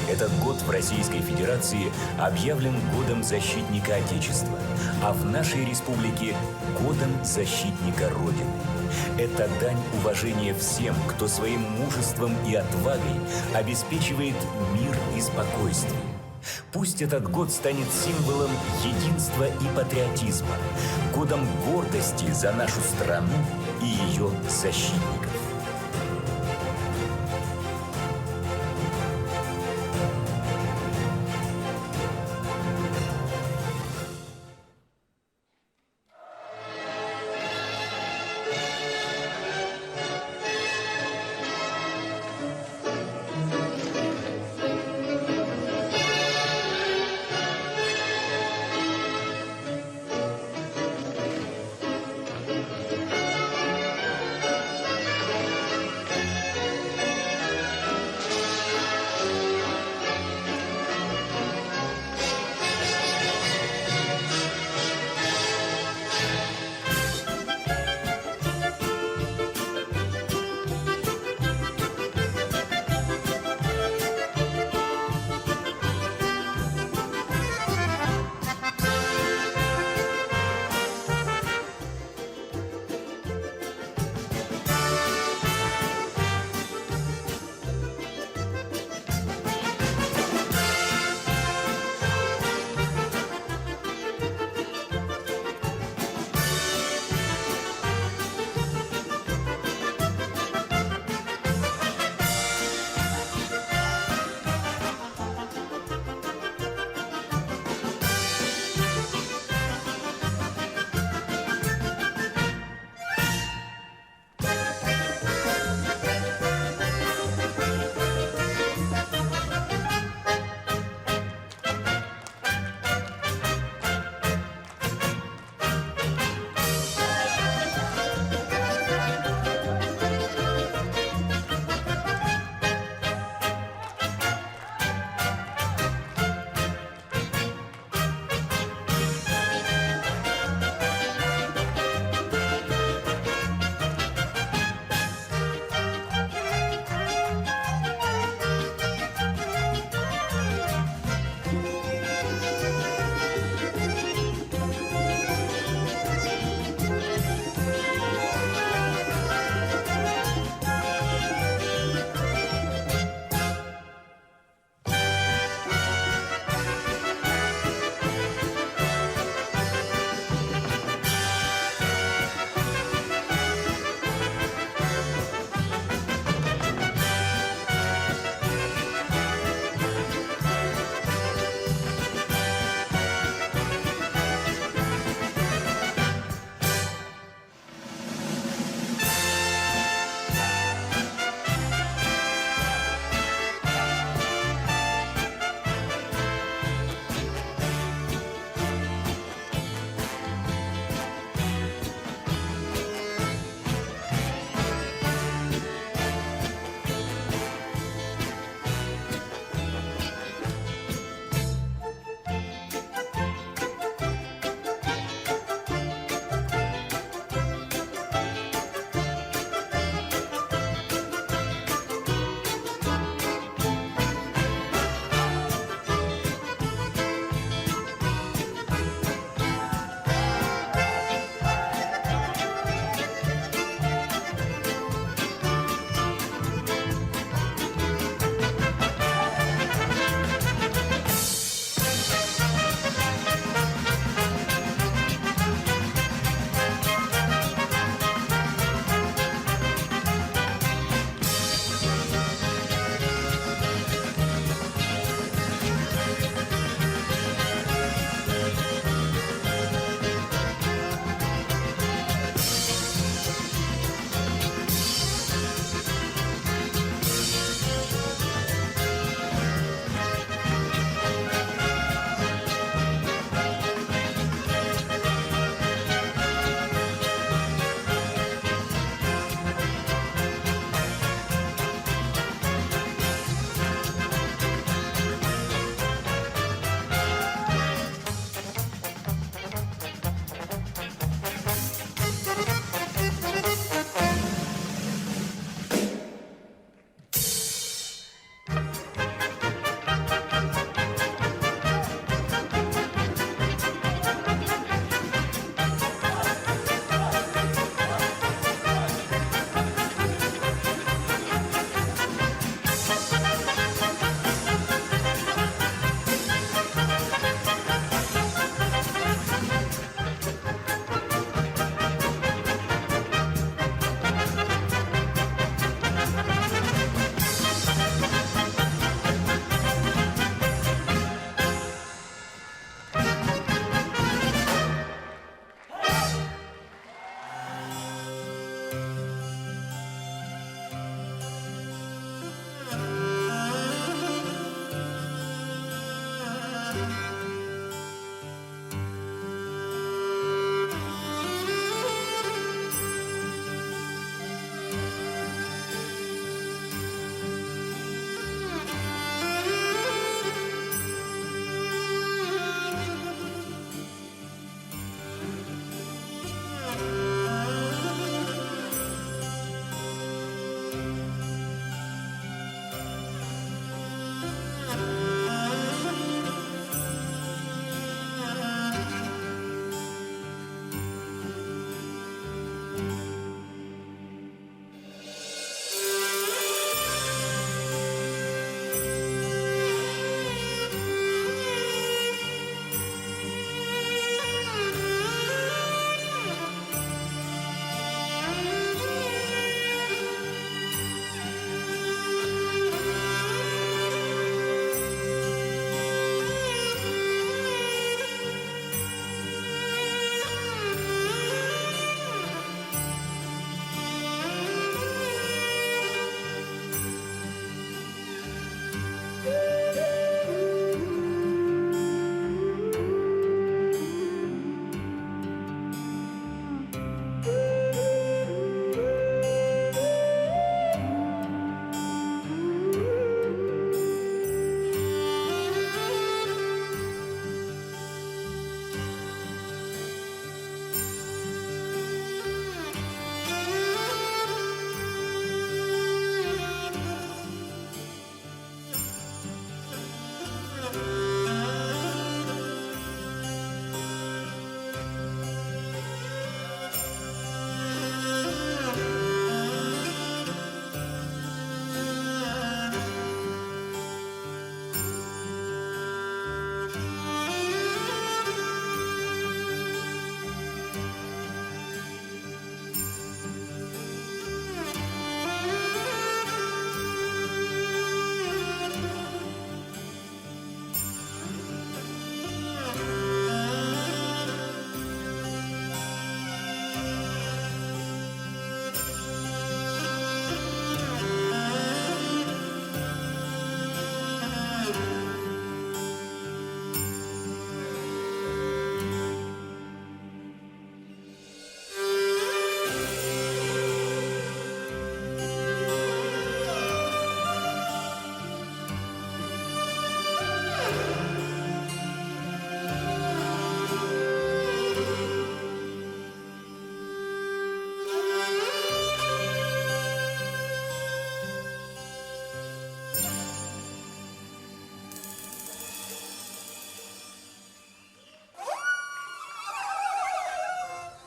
C: Этот год в Российской Федерации объявлен Годом защитника Отечества, а в нашей республике – Годом защитника Родины. Это дань уважения всем, кто своим мужеством и отвагой обеспечивает мир и спокойствие. Пусть этот год станет символом единства и патриотизма, годом гордости за нашу страну и ее защитников.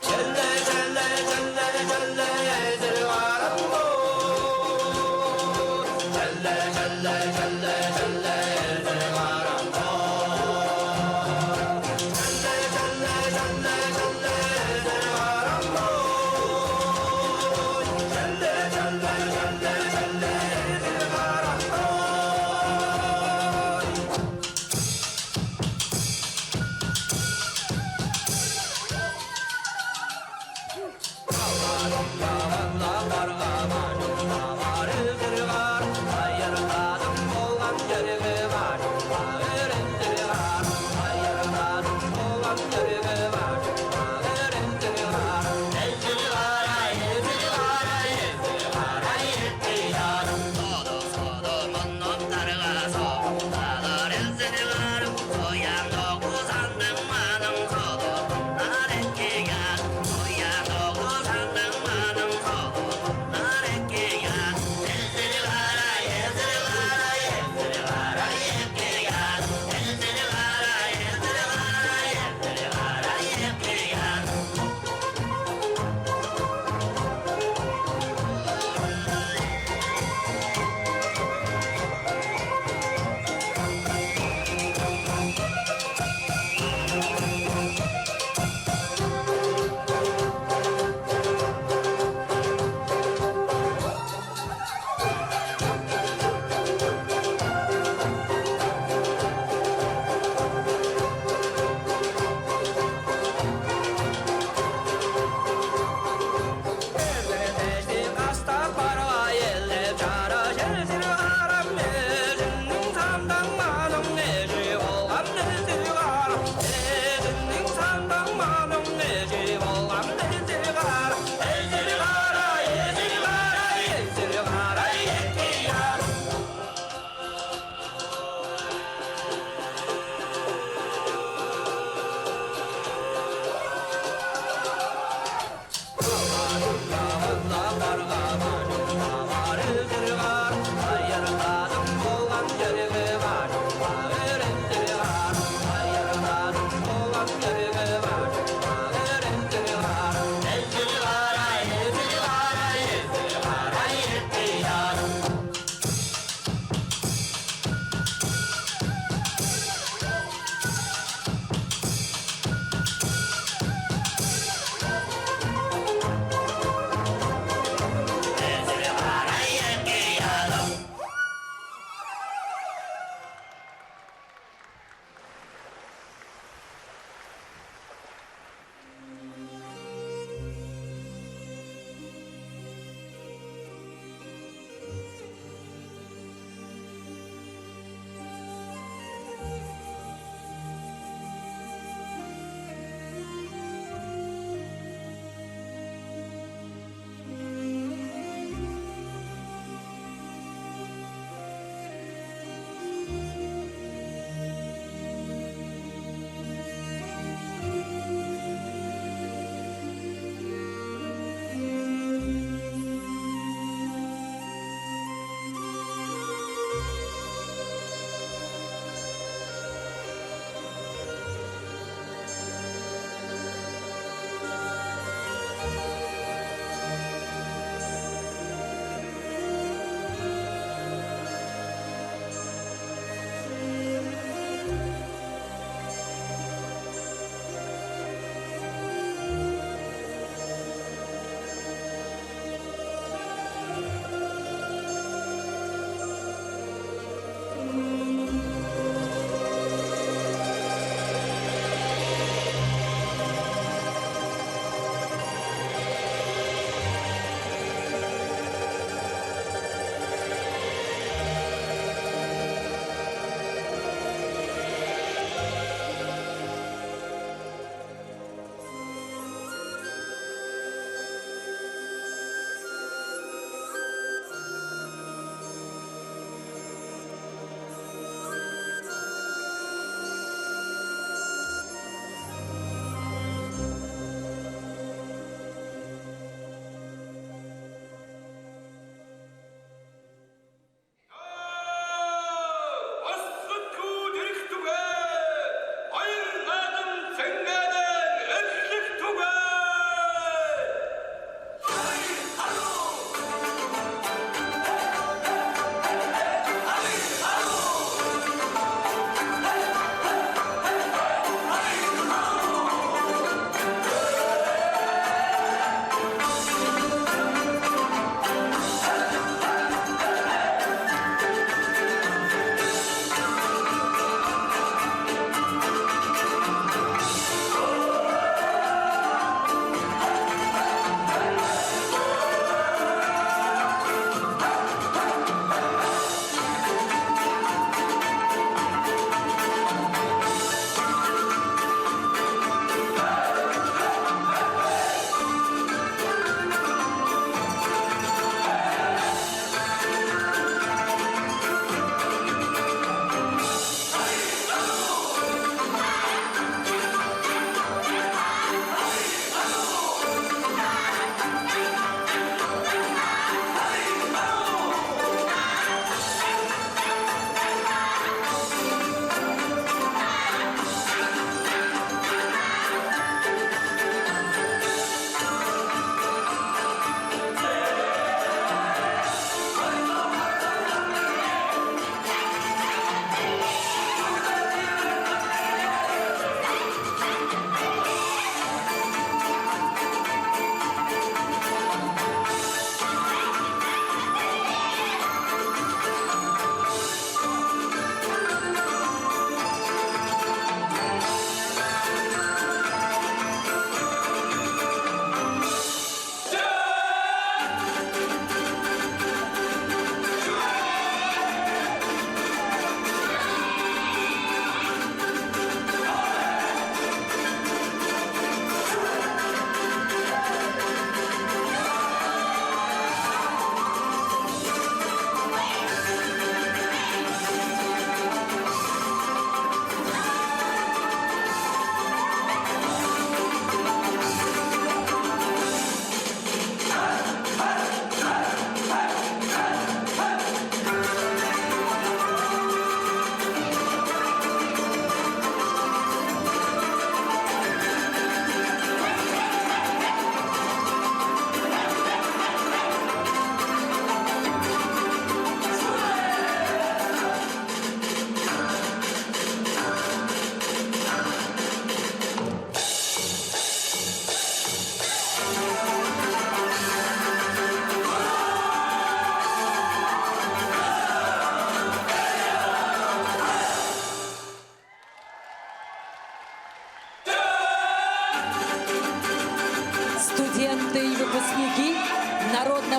H: Celle celle celle.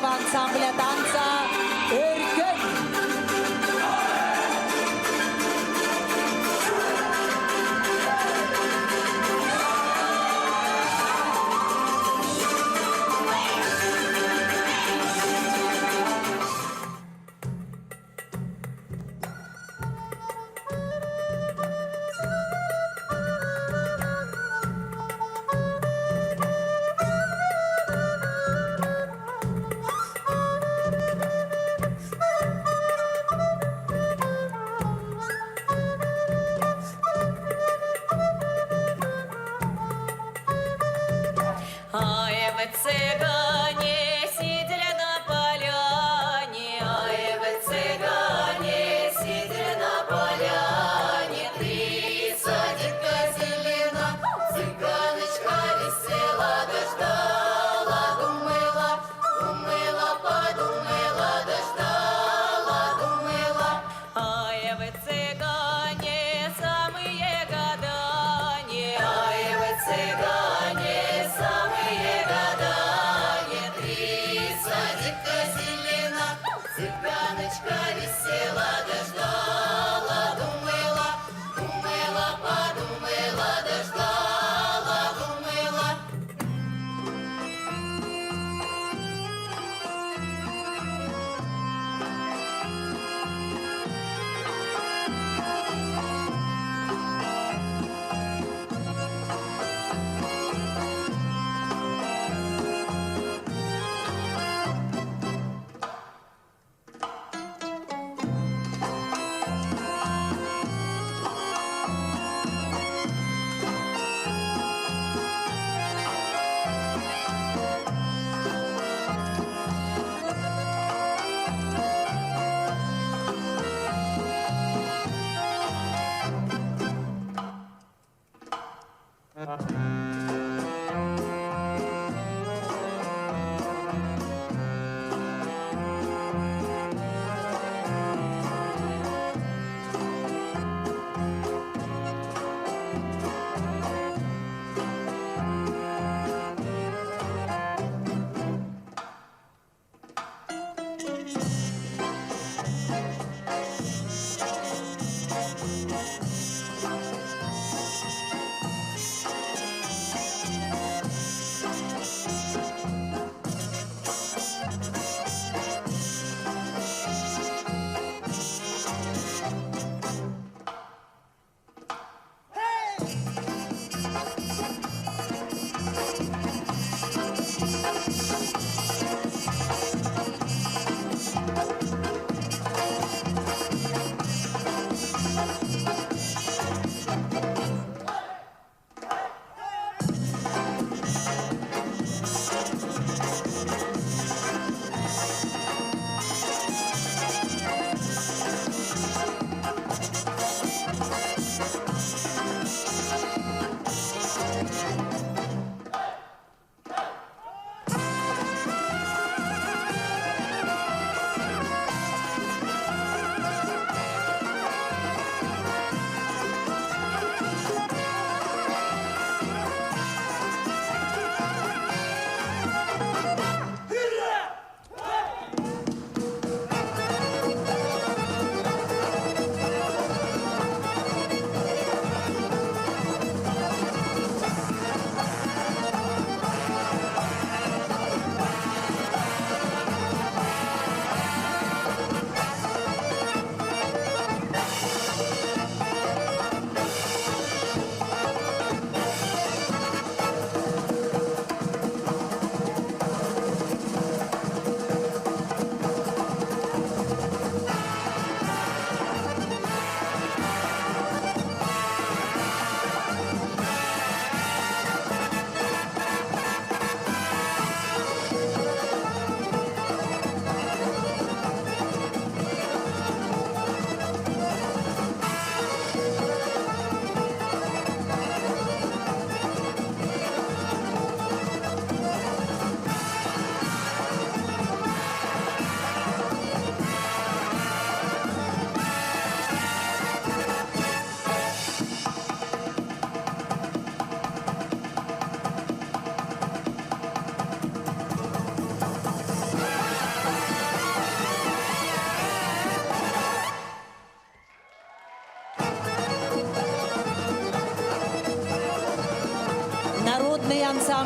A: народного ансамбля танца «Өркөн».
G: Ай, вы цыгане, сидели на поляне, ай, вы цыгане, сидели на поляне, 31 козелина, цыганочка весела, дождала, думала, думала, подумала, дождала, думала. Ай, вы цыгане, самые гадания, ай, вы цыгане, самые гадания, 31 козелина, цыганочка весела, дождала, думала, думала, подумала, дождала, думала.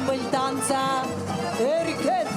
A: Ансамбль танца Өркөн.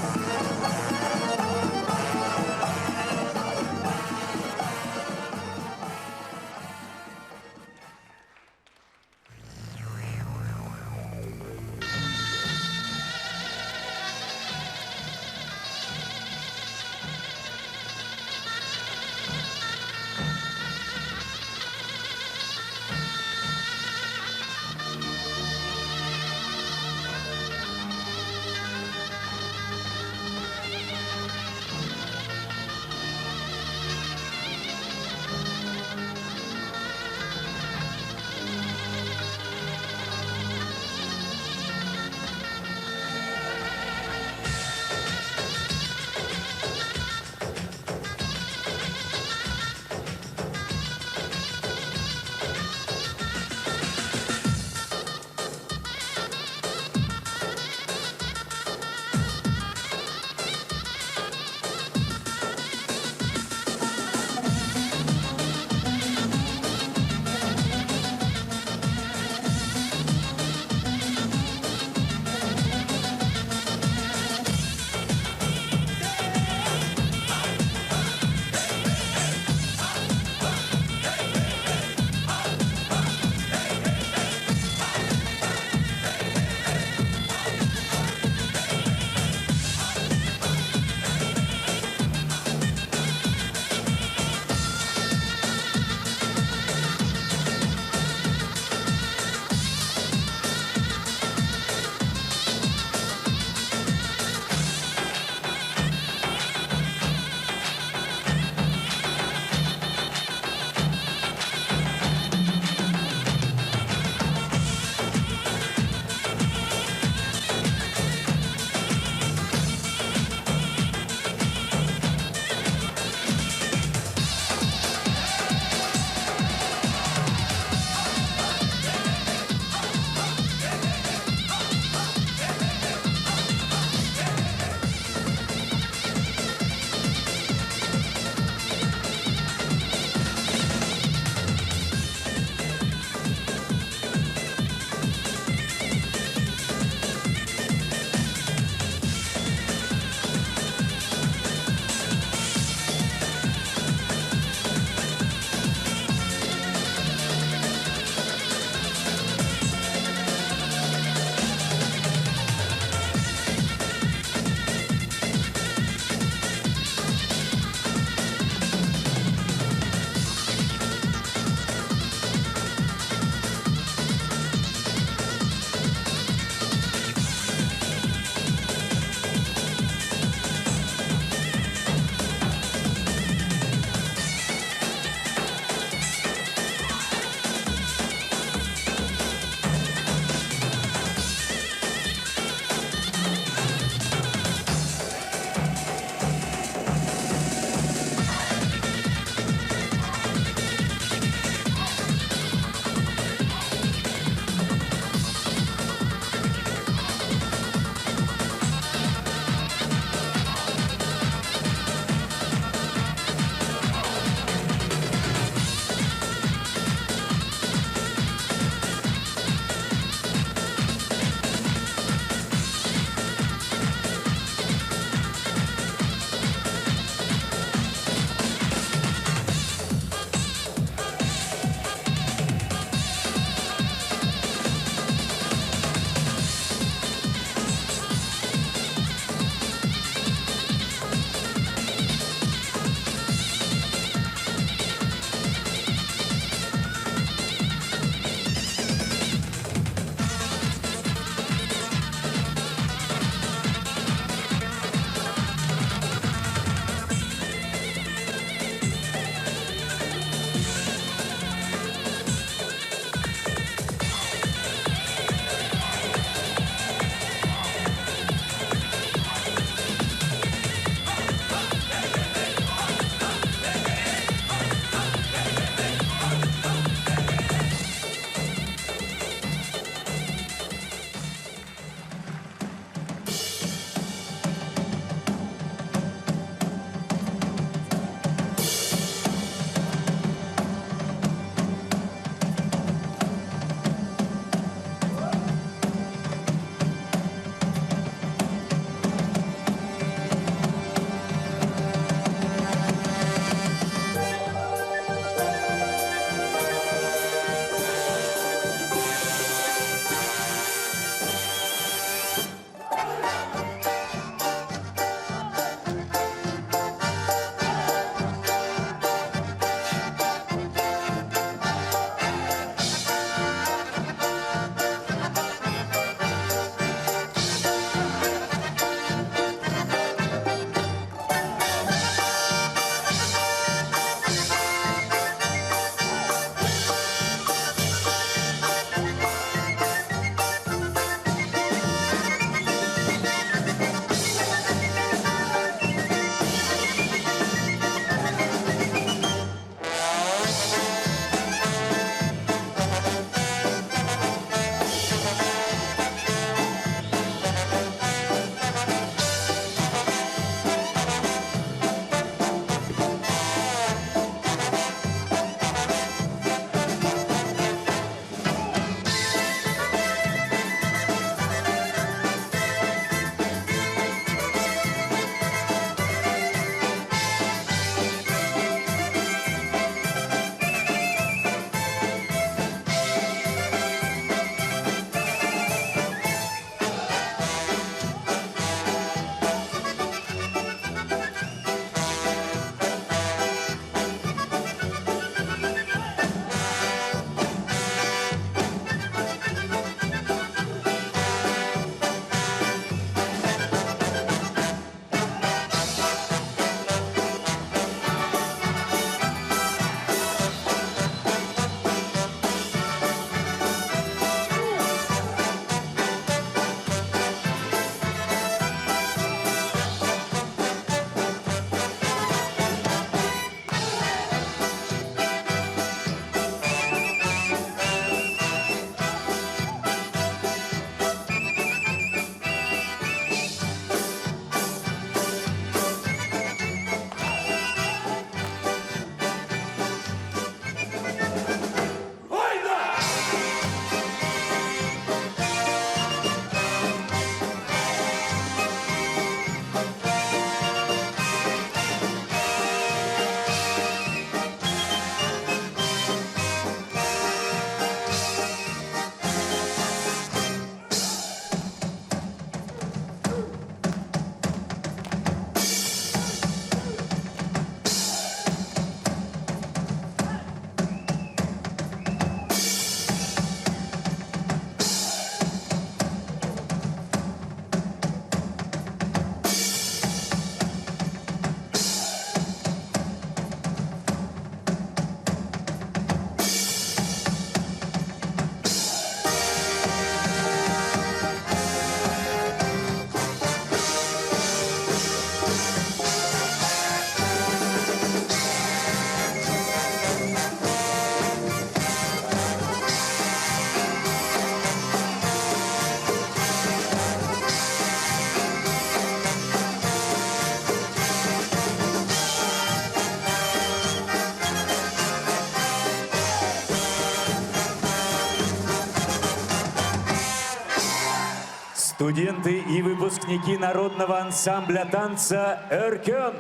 C: Студенты и выпускники народного ансамбля танца «Өркөн».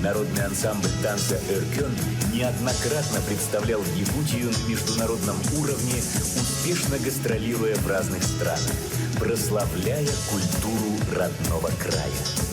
C: Народный ансамбль танца «Өркөн» неоднократно представлял Якутию на международном уровне, успешно гастролируя в разных странах, прославляя культуру родного края.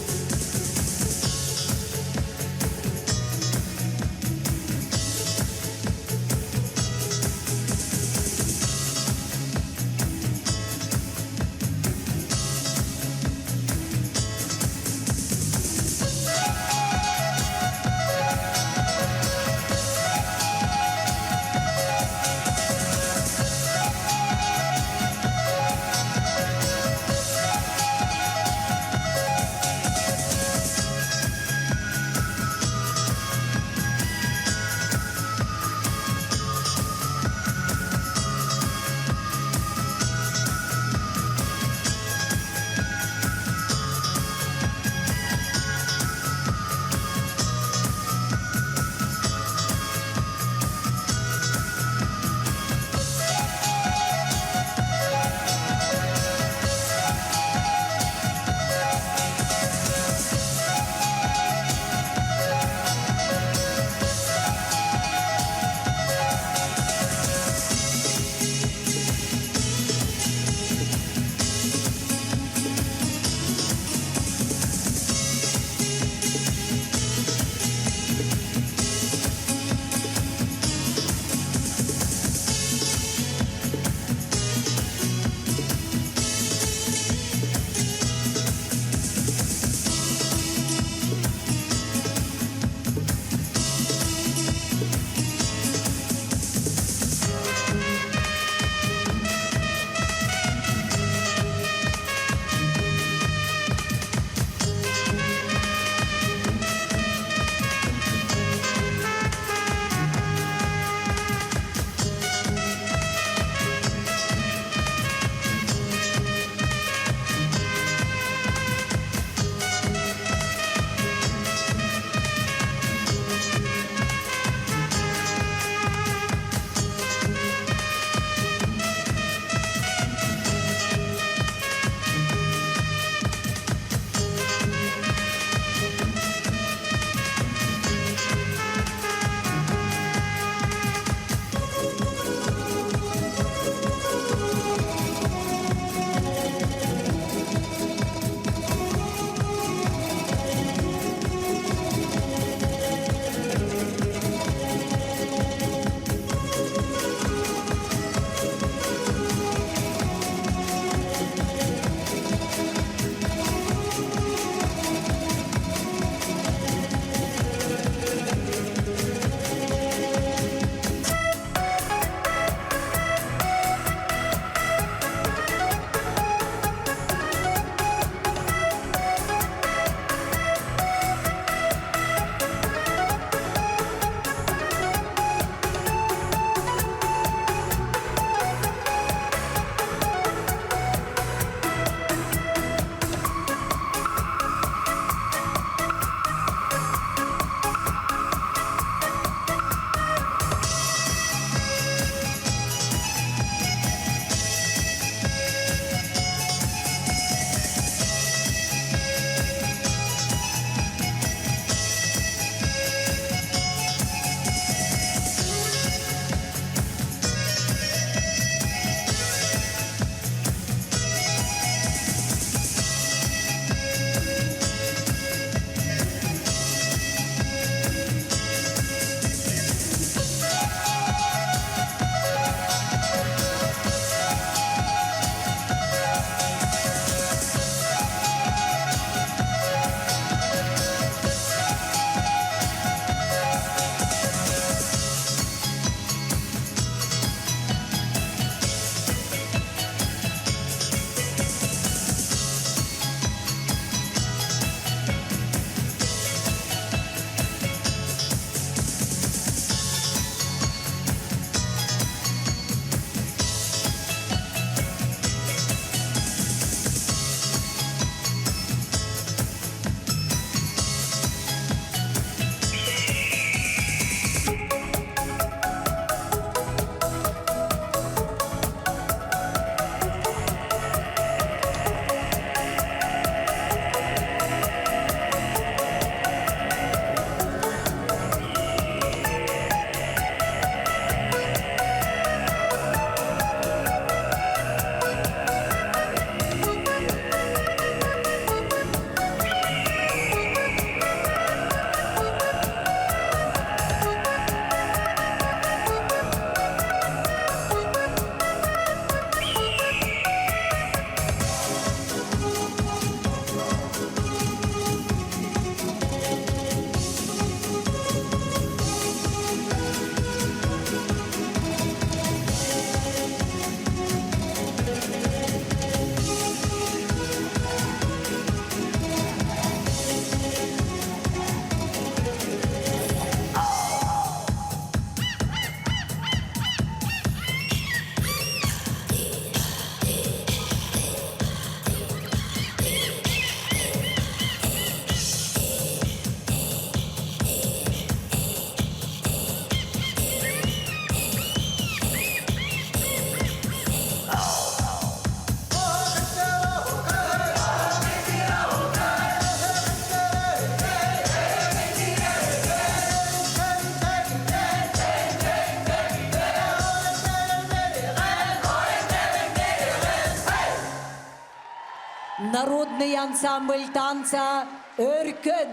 A: Народный ансамбль танца «Өркөн».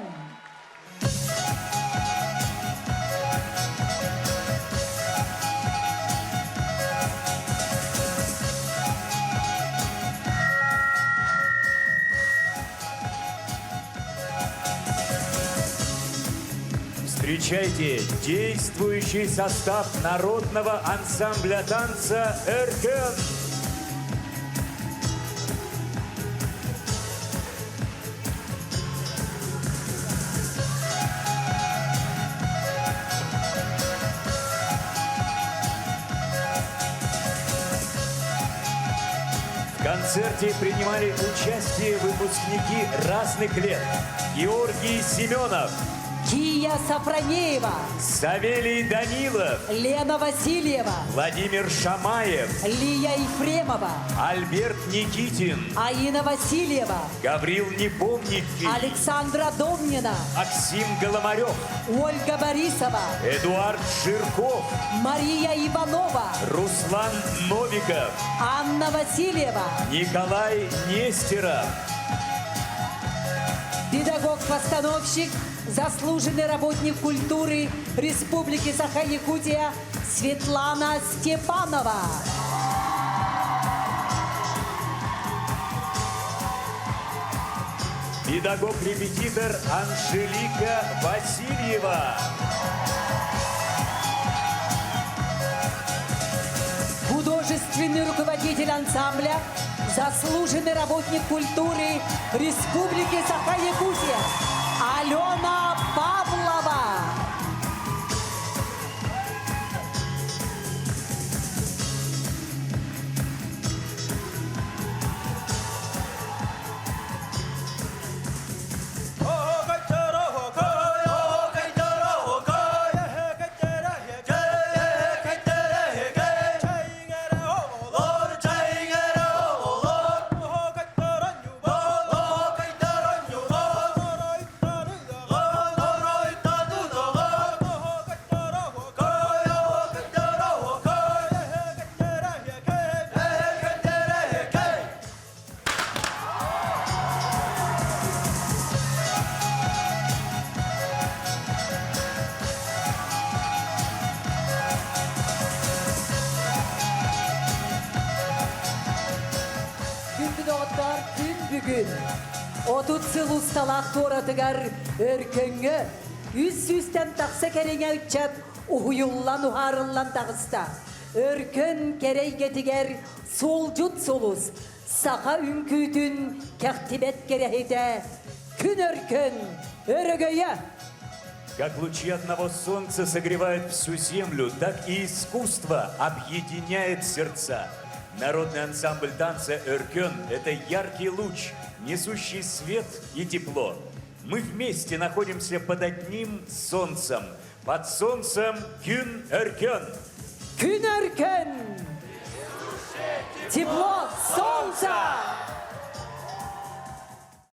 C: Встречайте действующий состав народного ансамбля танца «Эркен». В концерте принимали участие выпускники разных лет. Георгий Семенов,
A: Кия Сафронеева,
C: Савелий Данилов,
A: Лена Васильева,
C: Владимир Шамаев,
A: Лия Ефремова,
C: Альберт Никитин,
A: Аина Васильева,
C: Гаврил Непомнящий,
A: Александра Домнина,
C: Максим Голомарев,
A: Ольга Борисова,
C: Эдуард Жирков,
A: Мария Иванова,
C: Руслан Новиков,
A: Анна Васильева,
C: Николай Нестеров,
A: педагог-постановщик, заслуженный работник культуры Республики Саха-Якутия Светлана Степанова.
C: Педагог-репетитор Анжелика Васильева.
A: Художественный руководитель ансамбля, заслуженный работник культуры Республики Саха-Якутия Алена Павлова. Күндү доҕоттоор, күн бүгүн 30 сыл усталаах туоратыгар Өркөҥҥө үс сүүстэн тахса кэриҥэ ыччат уһуйуллан уһаарыллан таҕыста. Өркөн кэрэйгэтигэр суолдьут сулус, саха үҥкүүтүн кэхтибэт кэрэһитэ Күн Өркөн өрөгөйө!
C: Как лучи одного солнца согревают всю землю, так и искусство объединяет сердца. Народный ансамбль танца «Өркөн» – это яркий луч, несущий свет и тепло. Мы вместе находимся под одним солнцем, под солнцем Күн Өркөн.
A: Күн Өркөн! Тепло солнца!